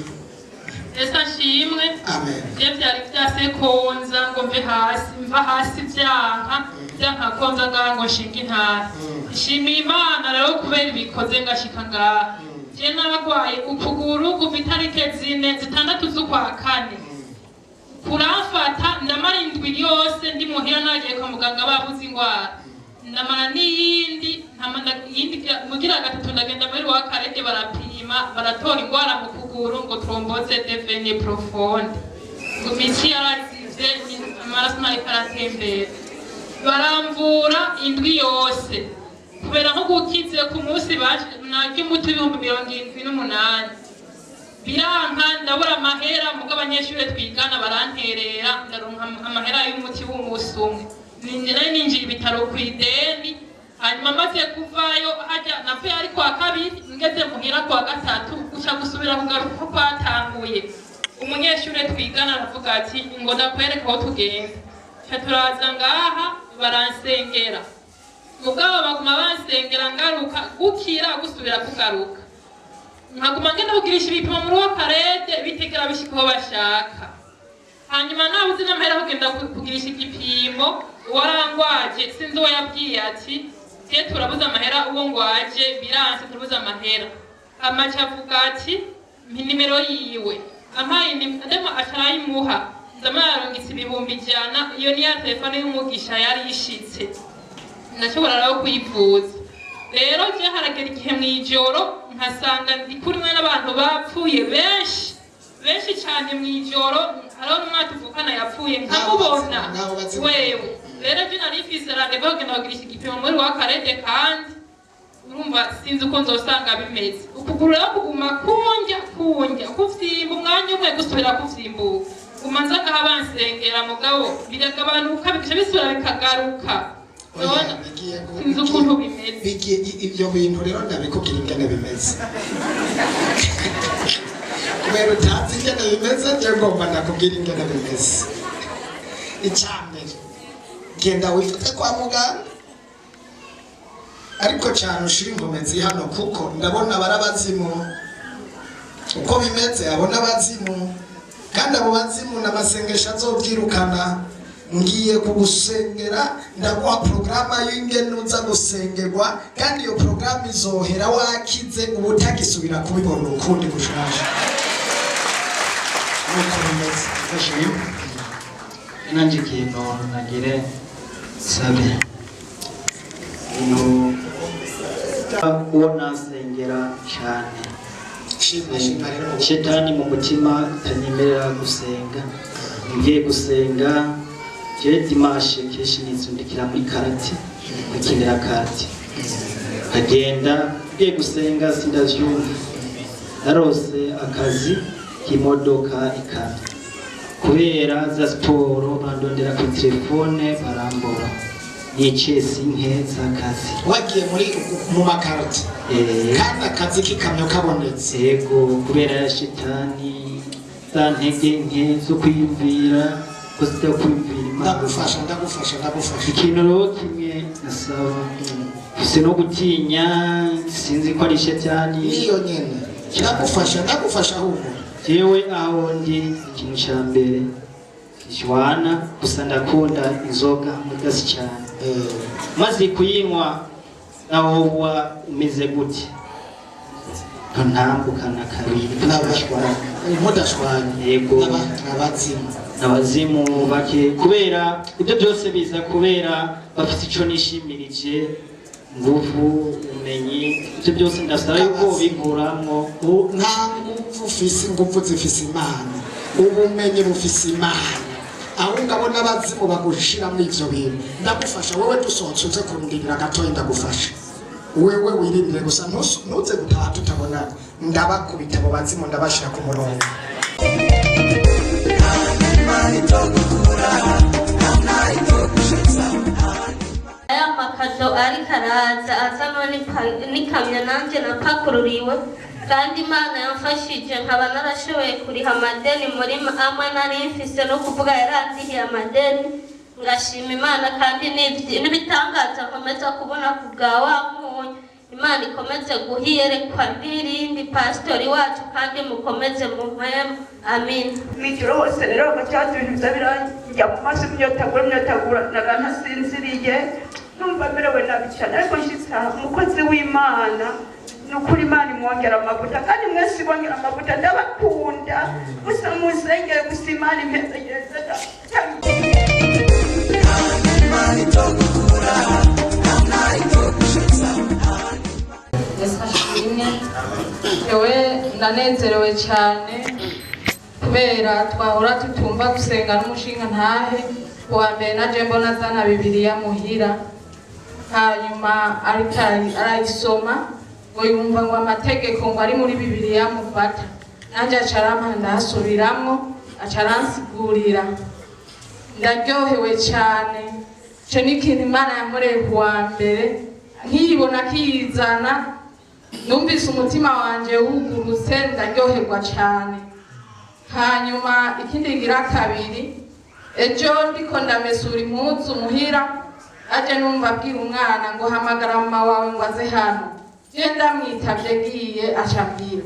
Yesu ashimwe. Amen. Je byari byase konza ngo mve hasi, mva hasi byanka, byanka konza ngaha ngo nshinge intara. Nshimiye Imana rero kubera ibikoze ngashika ngaha. Je naragwaye ukuguru kuva itarike 4, 6 z'ukwa kane. Kuramfata ndamara indwi yose ndi muhira, nagiye kwa muganga babuze ingwara, ndamara n'iyindi iyindi mugira gatatu ndagenda muri wa karete, barapima baratora ingwara mu kuguru ngo thrombose de veine profonde, ngo imitsi yarazivye, amaraso ntariko aratembera. Baramvura indwi yose kubera nko gukize ku munsi narya umuti 78,000, biranka, ndabura amahera. Mugo abanyeshuri twigana baranterera, ndaronka amahera y'umuti w'umunsi umwe. Nari ninjiye ibitaro ku ideni. Hanyuma maze kuvayo hajya navuye ari kwa kabiri, ngeze muhira kwa gatatu guca gusubira kugaruka uko kwatanguye. Umunyeshuri twigana aravuga ati ngo ndakwereka aho tugenda. Ca turaza ngaha baransengera, mugabo baguma bansengera ngaruka gukira gusubira kugaruka, nkaguma ngenda kugirisha ibipimo muri uwo karete bitegera bishika aho bashaka. Hanyuma nabuze n'amahera kugenda kugirisha igipimo, uwarangwaje sinzi uwo yabwiye ati tiye turabuze amahera, uwo ngwaje biranse, turabuze amahera. Amaca avuga ati mpa inimero yiwe, ampaye ndemo acarayimuha, nzama yarungitse 100,000. Iyo ni ya telefone y'umugisha yari ishitse, ndashobora rero kuyivuza. Rero je haragera igihe mw'ijoro nkasanga ndi kumwe n'abantu bapfuye benshi benshi cyane mw'ijoro. Hariho n'umwana tuvukana yapfuye nkamubona wewe. Rero je nari mfise rendez-vous kugenda kugirisha igipimo muri wa karete, kandi urumva sinzi uko nzosanga bimeze. Ukuguru rero kuguma kunjya kunjya kuvyimba umwanya umwe gusubira kuvyimbuka, guma nza ngaha bansengera, mugabo biragabanuka bigaca bisubira bikagaruka. Sinzi ukuntu bimeze. Ibyo bintu rero ndabikubwira ingene bimeze, kubera utazi ingene bimeze, je ngomba ndakubwira ingene bimeze. Icya mbere, genda wifate kwa muganga, ariko cyane ushira inkomezi hano, kuko ndabona barabazimu uko bimeze, abona abazimu, kandi abo bazimu n'amasengesho azobyirukana. Ngiye kugusengera, ndaguha porogaramu y'ingene uza gusengerwa, kandi iyo porogaramu izohera wakize, uba utagisubira kubibona ukundi gushasha. Nuko bimeze. Ndashima nanjye ikintu nagire sabe uwo nasengera cyane, shetani mu mutima itanyemerera gusenga. Ngiye gusenga jewe dimanche kenshi nizundikira muri karate, nkakinira karate, nkagenda. Ngiye gusenga sindavyumva. Narose akazi k'imodoka ikamyo, kubera za siporo bandondera ku telefone barambura, nicesi nke z'akazi. Wagiye muri mu makarate kandi akazi k'ikamyo kabonetse? Yego, kubera ya shetani za ntege nke zo kwiyumvira ko zitakwiyumvira Imana. Ndagufasha, ndagufasha, ndagufasha. Ikintu rero kimwe nasaba, mfise no gutinya, sinzi ko ari shetani. Niyo nyene, ndagufasha, ndagufasha ahubwo. Jewe aho ndi, ikintu ca mbere jwana gusa ndakunda inzoga mugasi cyane, maze kuyinywa naho uba umeze gute ntambukana kabiri. Mudashwanya? Yego. Abazimu. Abazimu bake, kubera ibyo byose biza kubera bafite ico nishimirije, nguvu, ubumenyi, ibyo byose ndasaba yuko bikuramwo. Nta nguvu ufise, inguvu zifise Imana, ubumenyi bufise Imana. Ahubwo abo n'abazimu bagushiramo ivyo bintu. Ndagufasha wowe, dusohotse uze kurindira gatoya, ndagufasha. Wewe wirindire gusa, ntuze gutaha tutabonana. Ndabakubita abo bazimu, ndabashira ku murongo. Aya makado ariko araza azanwa n'ikamyo, nanjye napakururiwe, kandi Imana yamfashije nkaba narashoboye kuriha amadeni muri amwe nari mfise, no kuvuga yarandihiye amadeni, ngashima Imana. Kandi n'ibitangaza nkomeza kubona ku bwa wa munyu. Imana ikomeze guhiyerekwa n'irindi pasitori wacu, kandi mukomeze mu mpemu. Amin. Mw'ijoro hose rero bagacaza ibintu biza biranjya mu maso, imyotagura imyotagura, naga ntasinziriye, numva merewe nabi cyane. Ariko nshitse aha, umukozi w'Imana Ni ukuri Imana imwongera amavuta, kandi mwese ibongera amavuta. Ndabakunda gusa, musengere gusa Imana impezageze. Yesu ashimwe. Jewe ndanezerewe cyane kubera twahora tutumva gusenga n'umushinga ntahe. Kuwa mbere naje mbona azana Bibiliya muhira, hanyuma ariko arayisoma ngo yumva ngo amategeko ngo ari muri Bibiliya mufata, nanjye aca arampa ndasubiramwo, aca aransigurira, ndaryohewe cyane. Ico ni ikintu Imana yankoreye kuwa mbere, nkiyibona akiyizana numvise umutima wanje wugurutse, ndaryoherwa cyane. Hanyuma ikindi ngira kabiri, ejo ndiko ndamesura impuzu muhira, aje numva abwira umwana ngo hamagara mama wawe ngo aze hano. Je ndamwitavye ngiye, aca ambwira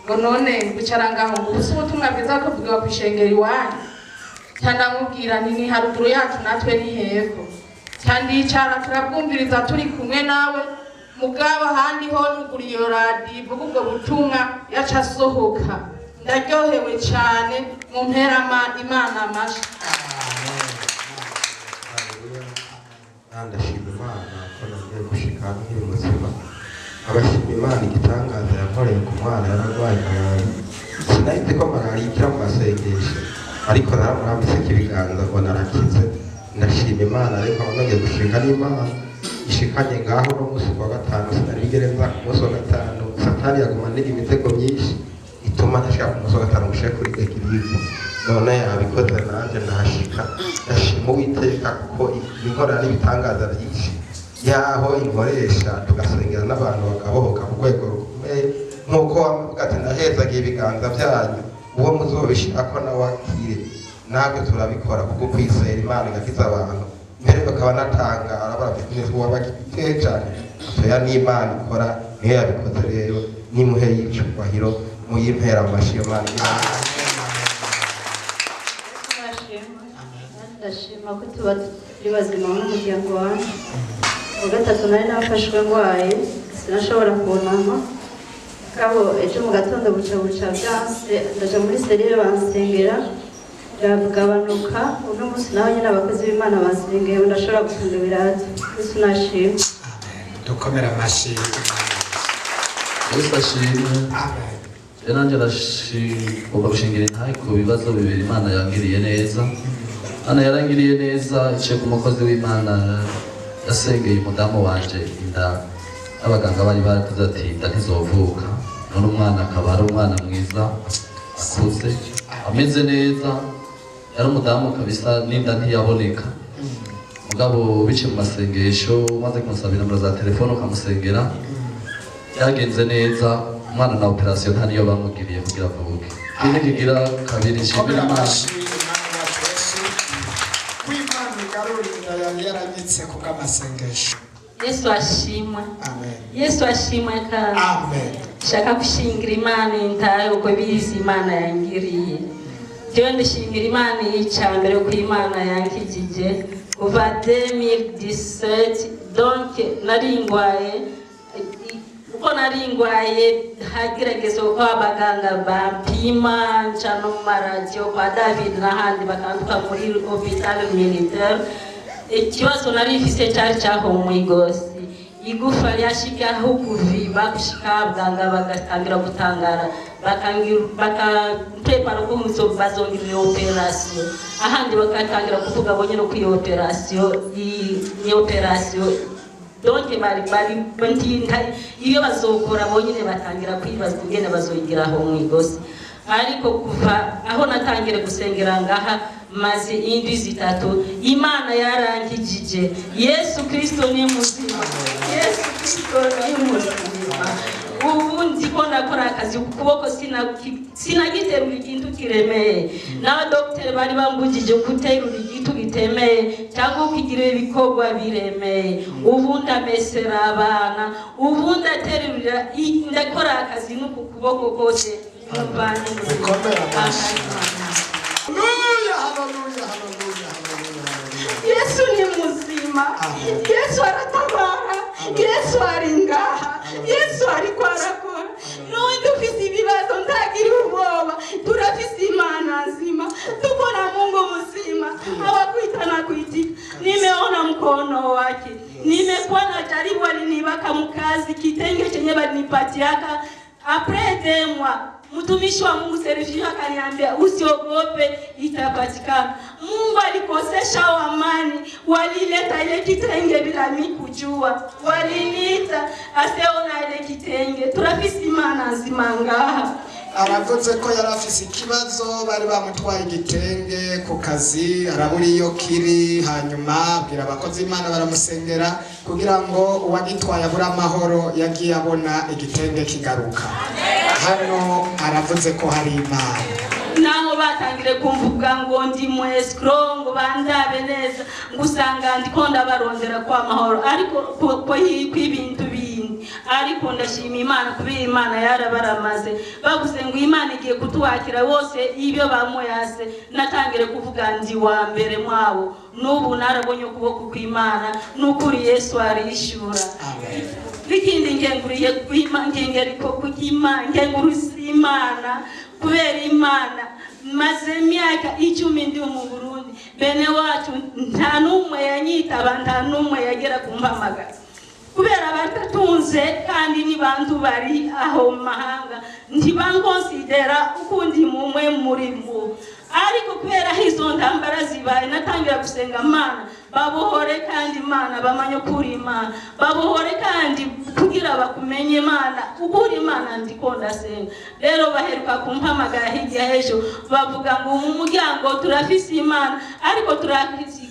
ngo none kwicara ngaho ngo ubusa ubutumwa bwiza ko bwiwa kw'ishengero iwanyu. Ca ndamubwira nti ni haruguru yacu natwe ni hepfo. Ca ndicara turabwumviriza turi kumwe nawe, mugabo ahandi ho nugura iyo radiyo ivuga ubwo butumwa yaca asohoka. Ndaryohewe cyane, mu mpera Imana amashi. Ndashima Imana ko nagiye gushika nkiri muzima, abashima Imana igitangaza yankoreye ku mwana yararwaye malariya. Sinahise ko malariya ikira mu masengesho, ariko naramurambitseko ibiganza ngo narakize. Ndashima Imana ariko nongeye gushinga n'Imana ishikanye ngaho no munsi wa gatanu. Sinarigere nza ku munsi wa gatanu, Satani yaguma niga imitego myinshi ituma ntashika ku munsi wa gatanu ngushike kuri église. None yabikoze nanjye ndahashika. Ndashima Uwiteka kuko inkorera n'ibitangaza byinshi yaho inkoresha, tugasengera n'abantu bakabohoka ku rwego rukomeye, nk'uko wamuvuga ati ndahezagiye ibiganza byanyu, uwo muzobishirako nawe akire. Natwe turabikora kuko kwizera Imana igakiza abantu, mbere bakaba natangara barabagiteye cyane. Oya, n'Imana ikora, niyo yabikoze. Rero nimuhe y'icyubahiro, muyimpera amashi iyo Mana. Ndashima ko tuba turi bazima n'umuryango wanjye. Kuwa gatatu nari nafashwe ndwaye, sinashobora kunama. Kabo ejo mu gatondo buca buca byanse, ndaja muri cellule bansengera biragabanuka. Uno munsi naho nyine abakozi b'Imana bansengeye, ubu ndashobora gufunga ibirato. Yesu nashimwe. Dukomere amashyi. Yesu ashimwe. Rero nanjye ndashigomba gushingira intahe ku bibazo bibiri Imana yangiriye neza. Imana yarangiriye neza iciye ku mukozi w'Imana yasengeye umudamu wanje inda. Abaganga bari baravuze ati inda ntizovuka, none umwana akaba ari umwana mwiza, akuze, ameze neza. Yari umudamu kabisa n'inda ntiyaboneka, mugabo biciye mu masengesho, umaze kumusabira nomero za telefone ukamusengera, byagenze neza. Umwana na opération nta niyo bamugiriye kugira avuke. Ikindi kigira kabiri nshimira Imana, Ko Imana igarura inda yari yaranyitse ku bw'amasengesho. Yesu ashimwe. Amen. Yesu ashimwe kandi. Amen. Shaka gushingira Imana intahe uko bizi Imana yangiriye. Jewe ndashimira Imana icya mbere ko Imana yankijije kuva 2017. Donc nari ngwaye, uko nari ngwaye hagerageza uko abaganga bapima, nca no mu maradiyo kwa David n'ahandi, bakanduka muri hôpital militaire. Ikibazo nari mfise cyari cyahomwe igosi, igufa ryashikaho kuviba gushika abaganga bagatangira gutangara, bakamprepara ko bazongera opération. Ahandi bagatangira kuvuga bo nyine ko iyo opération ni opération, donc bari iyo bazokora bonyine, batangira kwibaza ingene bazogira aho mu igosi. Ariko kuva aho natangire gusengera ngaha, maze indwi 3, Imana yarankijije. Yesu Kristo ni muzima, Yesu Kristo ni muzima. Ubu nzi ko ndakora akazi, ku kuboko sinagiterura ikintu kiremeye. N'abadogiteri bari bambujije guterura ikintu gitemeye cyangwa ukigira ibikorwa biremeye. Ubu ndamesera abana, ubu ndaterurira, ndakora akazi n'uku kuboko kose, numva ni muzima. Haleluya, haleluya, haleluya, haleluya. Yesu ni muzima, Yesu aratabara, Yesu ari ngaha. Yesu ariko arakora. N'undi ufise ibibazo ntagira ubwoba, turafise Imana nzima, tuko na Mungu mzima, hawakuita na kuitika. Nimeona mkono wake, nimekuwa na jaribu, alinibaka mkazi kitenge chenye balinipatiaka après 2 mois. Mtumishi wa Mungu Serifio akaniambia usiogope, itapatikana. Mungu alikosesha amani, walileta ile kitenge bila mi kujua, waliniita aseona ile kitenge. Turafise Imana nzima ngaha. Aravuze ko yari afise ikibazo, bari bamutwaye igitenge ku kazi, arabura iyo kiri, hanyuma abwira abakozi b'Imana baramusengera kugira ngo uwagitwaye abure amahoro. Yagiye abona igitenge kigaruka. Hano aravuze ko hari Imana. Naho batangire kumvuga ngo ndi mu escroc, ngo bandabe neza, ngo usanga ndiko ndabarondera kwa mahoro, ariko ko kw'ibintu bindi. Ariko ndashima Imana kubera Imana yarabaramaze. Bavuze ngo Imana igiye kutuwakira bose ibyo bamuyase, natangire kuvuga ndi wa mbere mwabo. N'ubu narabonye ukuboko kw'Imana, n'ukuri Yesu arishura. N'ikindi ngenguriye ngengeriko kucy'Imana, ngengurusa Imana kubera Imana. Maze imyaka 10 ndi mu Burundi, bene wacu nta n'umwe yanyitaba, nta n'umwe yagera kumpamagara kubera batatunze, kandi ni bantu bari aho mu mahanga, ntibankonsidera ukundi mumwe muri bo. Ariko kubera aho izo ntambara zibaye, natangira gusenga Imana babohore, kandi Imana bamanye ukuri, Imana babohore, kandi kugira bakumenye Imana, ukuri Imana. Ndiko ndasenga rero, baheruka kumpamagara hirya y'ejo, bavuga ngo mu muryango turafise Imana, ariko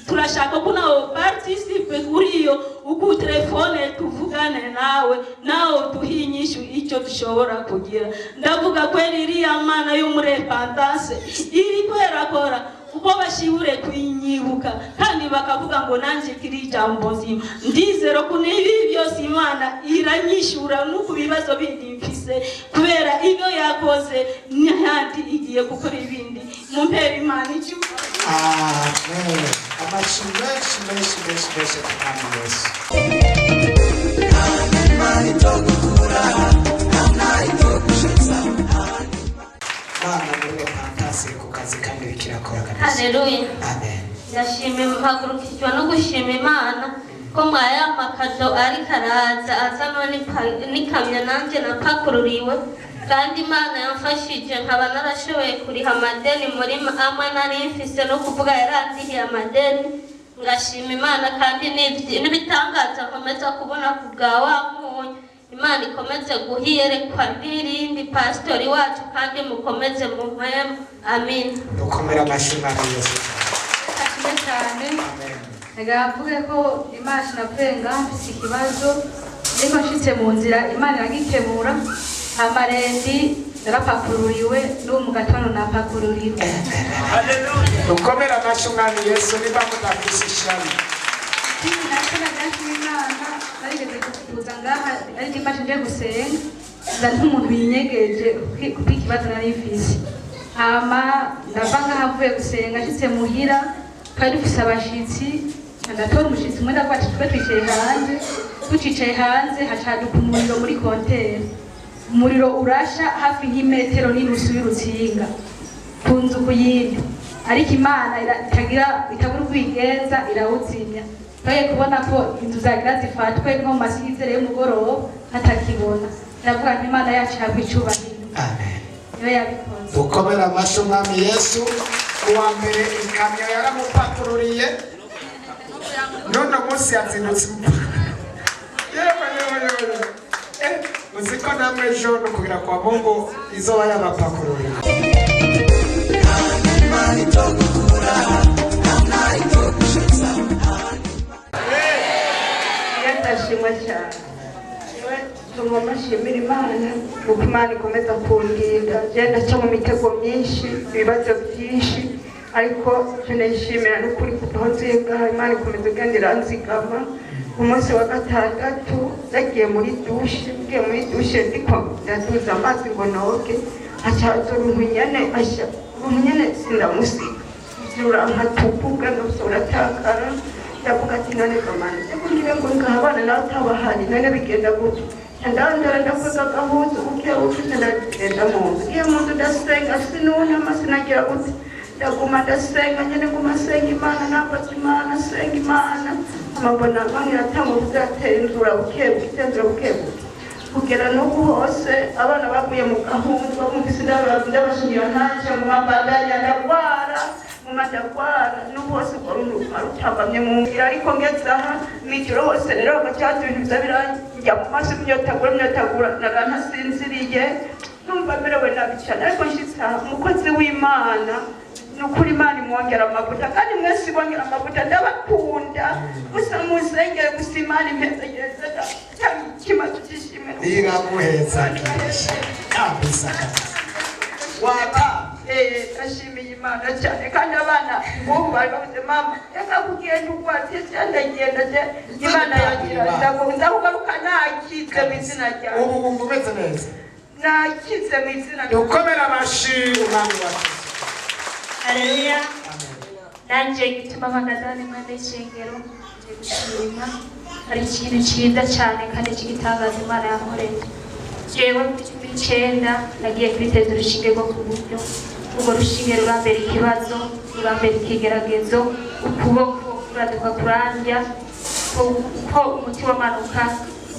turashaka ko nawe participe kuri iyo uku telefone, tuvugane nawe, nawe duhe inyishu icyo dushobora kugira. Ndavuga kweri iriya Mana y'umurepantase iri kwerakora uko bashibure kwinyibuka, kandi bakavuga ngo nanjye kiri ijambo nzima. Ndizera ko n'ibi byose Imana iranyishura no ku bibazo bindi mfise, kubera ibyo yakoze n'ahandi igiye gukora ibindi. Mumpera Imana icyubahiro. Amen. Amashyi menshi menshi menshi menshi ku Mwami Yesu. Imana muri repentance iri ku kazi kandi iriko irakora kabisa. Haleluya. Amen. Ndashima, mpagurukijwe no gushima Imana ko mwaya makado ariko araza azanwa n'ikamyo, nanjye napakururiwe, kandi Imana yamfashije nkaba narashoboye kuriha amadeni muri amwe nari mfise, no kuvuga yarandihiye amadeni. Ngashima Imana kandi n'ibitangaza nkomeza kubona ku bwa wa munyu. Imana ikomeze guhiyerekwa n'irindi pasitori wacu, kandi mukomeze mu mpemu. Amin. Dukomere amashyi Mwami Yesu. Ashimwe cyane. Reka mvuge ko Imana navuye mfise ikibazo, ariko nshitse mu nzira Imana iragikemura. Amarendi narapakururiwe, n'ubu mu gatondo napakururiwe. Dukomere amashyi Umwami Yesu niba mudafise ishari. Ikindi nacyo nagashima Imana, narigeze kuza ngaha ariko imashini nje gusenga, nza nk'umuntu yinyegeje kubw'ikibazo nari mfise. Hama ndava ngaha mvuye gusenga, nshitse muhira twari dufise abashitsi, ndatora umushitsi umwe, ndavuga ati tube twicaye hanze. Tucicaye hanze hacaduka umuriro muri compteur, umuriro urasha hafi nk'imetero n'inusu y'urutsinga ku nzu ku yindi, ariko Imana itagira itabura uko ibigenza irawuzimya. Twagiye kubona ko inzu zagira zifatwe nko mu masizere y'umugoroba hatakibona. Ndavuga nti Imana yacu ihabwa icubahiro, niyo yabikoze. Dukomere amashyi Umwami Yesu. Uwa mbere ikamyo yaramupakururiye, none munsi yazindutse. Yewe yewe yewe! Uzi ko namwe ejo no kugira kwa Mungu izoba yabapakururiye. Ndashimwa cyane. Tugomba nshimira Imana kuko Imana ikomeza kundinda. Genda nca mu mitego myinshi, ibibazo byinshi, ariko icyo nayishimira ni ukuri kuva aho nziye ngaha Imana ikomeza igenda iranzigama. Ku munsi wa gatandatu nagiye muri douche, ngiye muri douche ndiko ndaduza amazi ngo noge, hacaza uruntu nyene, asha uruntu nyene sindamusiga, rurankatukuga nose uratakara. Ndavuga ati none kamana ngire ngo ngaha abana nawe atabahari, none bigenda gutya? Ndandara ndakoza agahuzu buke buke, ndagenda mu nzu. Ngiye mu nzu ndasenga, sinunama, sinagira gute, ndaguma ndasenga nyene, nguma nsenga Imana, nambaza Imana, nsenga Imana. Amabona bamwe iratanga kuzatenzura buke buke, itenzura buke buke, kugera n'ubu hose abana baguye mu gahunda bumvise ndabashingira ntacyo mu mabandanya, ndagwara muma, ndagwara n'ubu hose urwo runtu rutambamye mu nzira. Ariko ngeze aha mw'ijoro hose rero hagacaza ibintu biza biranjya mu maso, imyotagura imyotagura, nara ntasinziriye, numva merewe nabi cyane. Ariko nshitse aha, umukozi w'Imana, ni ukuri Imana imwongera amavuta, kandi mwese ibongera amavuta. Ndabakunda gusa, musengere gusa Imana impezageze ikimazo cy'ishimwe. Iraguhezagisha kabisa kabisa wata. Ndashimiye Imana cyane, kandi abana ubu bari bavuze: "Mama, reka kugenda ugwatse." Ndagenda je, Imana yagira, ndakugaruka nakize mu izina ryawe. Ubu wumva umeze neza? Nakize mu izina ryawe. Dukomere amashi umwami wa Kristo. Haleluya! Nanjye gituma mpagaze hano impande y'ishengero, nje gushima. Hari ikintu cyiza cyane kandi cy'igitangaza Imana yankoreye. Jewe muri 19 nagiye kwiteza urushinge rwo ku buryo, urwo rushinge rurambera ikibazo, rurambera ikigeragezo. Ukuboko kuraduka kurandya, ko umuti wamanuka,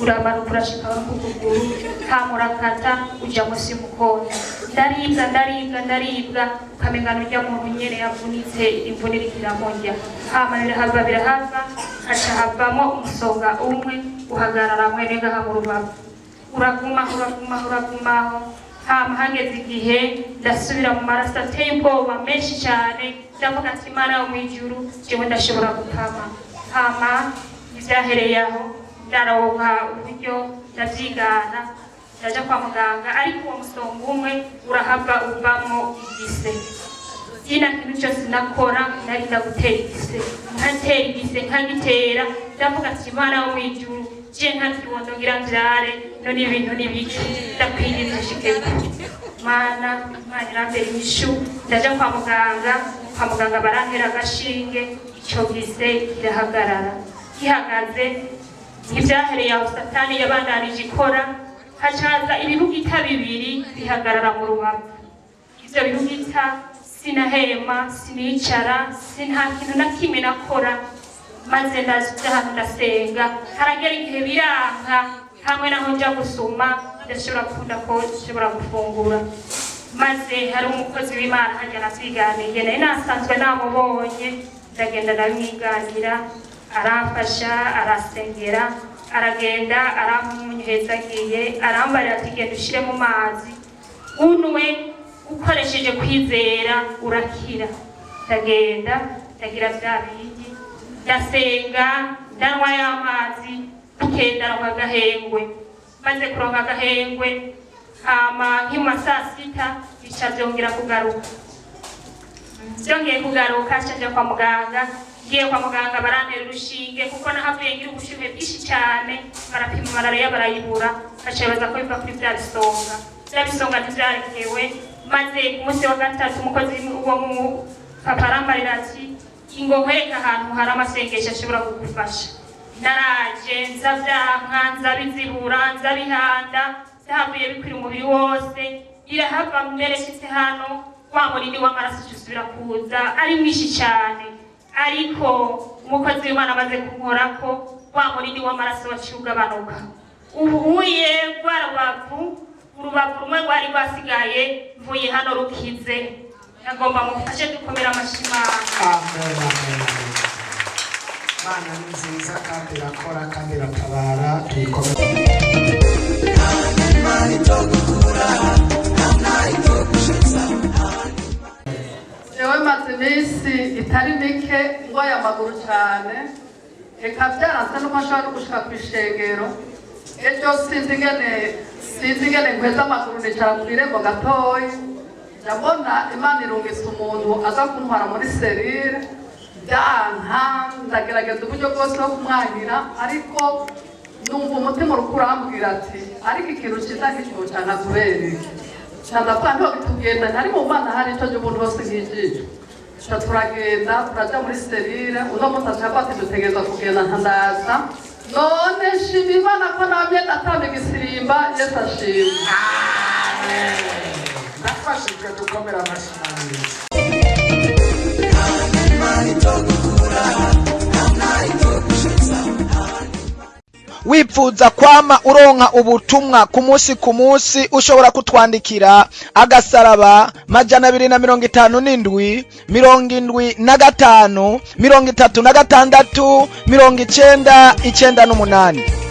uramanuka urashika ku kuguru, kamurakata uja munsi y'umukondo. Ndaribwa, ndaribwa, ndaribwa, ukamengana urya muntu nyene yavunitse, imvune iriko iramurya. Hama birahava, birahava, haca havamo umusonga umwe uhagarara mwene ngaha mu rubavu, uragumaho, uragumaho, uragumaho. Hama hageze igihe ndasubira mu maraso ateye ubwoba menshi cyane. Ndavuga ati: "Imana yo mu ijuru, jewe ndashobora gukama." Hama ivyahereye aho, ndaronka uburyo, ndavyigana, ndaja kwa muganga, ariko uwo musonga umwe urahava uvamo igise. Ina kintu cyose nakora narinda gutera igise, nkatera igise, nkagitera. Ndavuga ati: "Imana yo mu ijuru, je nta kibondo ngira mvyare, none ibintu ni biki? Ndakwinginze ushikeko." Mana, Imana irambera inyishu. Ndaja kwa muganga, kwa muganga barantera agashinge, ico gise kirahagarara. Gihagaze, ntibyahereye aho, Satani yabandanije ikora, hacaza ibibugita bibiri bihagarara mu rubavu. Ivyo bibugita, sinahema, sinicara, sinta kintu na kimwe nakora. Maze ndaja ahantu ndasenga, haragera igihe biranka, hamwe naho nja gusuma ndashobora gukunda ko nshobora gufungura. Maze hari umukozi w'Imana hajya natwiganiye, nari nasanzwe namubonye, ndagenda ndabimwiganira, aramfasha, arasengera, aragenda aramunyezagiye, arambarira ati: "Genda ushire mu mazi unwe, ukoresheje kwizera urakira." Ndagenda ndagira bya bindi, ndasenga, ndanywa ya mazi, bukeye ndaronka agahengwe. Maze kuronka agahengwe, hama nk'ima saa sita bica byongera kugaruka. Byongeye kugaruka, nca kwa muganga. Ngiye kwa muganga barantera urushinge, kuko nahavuye ngira ubushyuhe bwinshi cyane. Barapima malariya barayibura, baca bibaza ko biva kuri bya bisonga. Bya bisonga ntivyarekewe. Maze ku munsi wa gatatu umukozi uwo mu papa arambarira ati: "Ingo nkwereke ahantu hari amasengesho ashobora kugufasha." Naraje, nza vyanka, nza bizibura, nza bihanda, vyahavuye bikwira umubiri wose, irahava. Mbere nshitse hano, wa murindi w'amaraso uca usubira kuza ari mwinshi cyane, ariko umukozi w'Imana amaze kunkorako, wa murindi w'amaraso waciye ugabanuka. Ubu uye rwa rubavu, urubavu rumwe rwari rwasigaye, mvuye hano rukize. Nagomba mufashe dukomere amashyi Imana. Amen, amen, amen. Imana ni nziza kandi irakora kandi iratabara, tuyikomere. Jewe maze iminsi itari mike ngwaye amaguru cyane, reka byaranse nuko nshobora no gushika ku ishengero. Ejo sinzi ingene nkweza amaguru, nicara ku irembo gatoyi, ndabona Imana irungitse umuntu aza kuntwara muri cellule. Byanka, ndagerageza uburyo bwose bwo kumwangira, ariko numva umutima uriko urambwira ati: "Ariko ikintu cyiza nk'ico canka kubera iki?" Ca ndavuga ntiho bitugenda, ntari mu Mana, hari ico umuntu hose nk'ijisho. Ca turagenda, turaja muri cellule. Uno munsi aca avuga ati: "Dutegerezwa kugenda." Nkandaza. None nshima Imana ko namye ndatamba igisirimba. Yesu ashimwe. Ndafashijwe, dukomera amashyi manini. Wipfuza kwama uronka ubutumwa ku munsi ku munsi, ushobora kutwandikira agasaraba 257 75 36 99 98.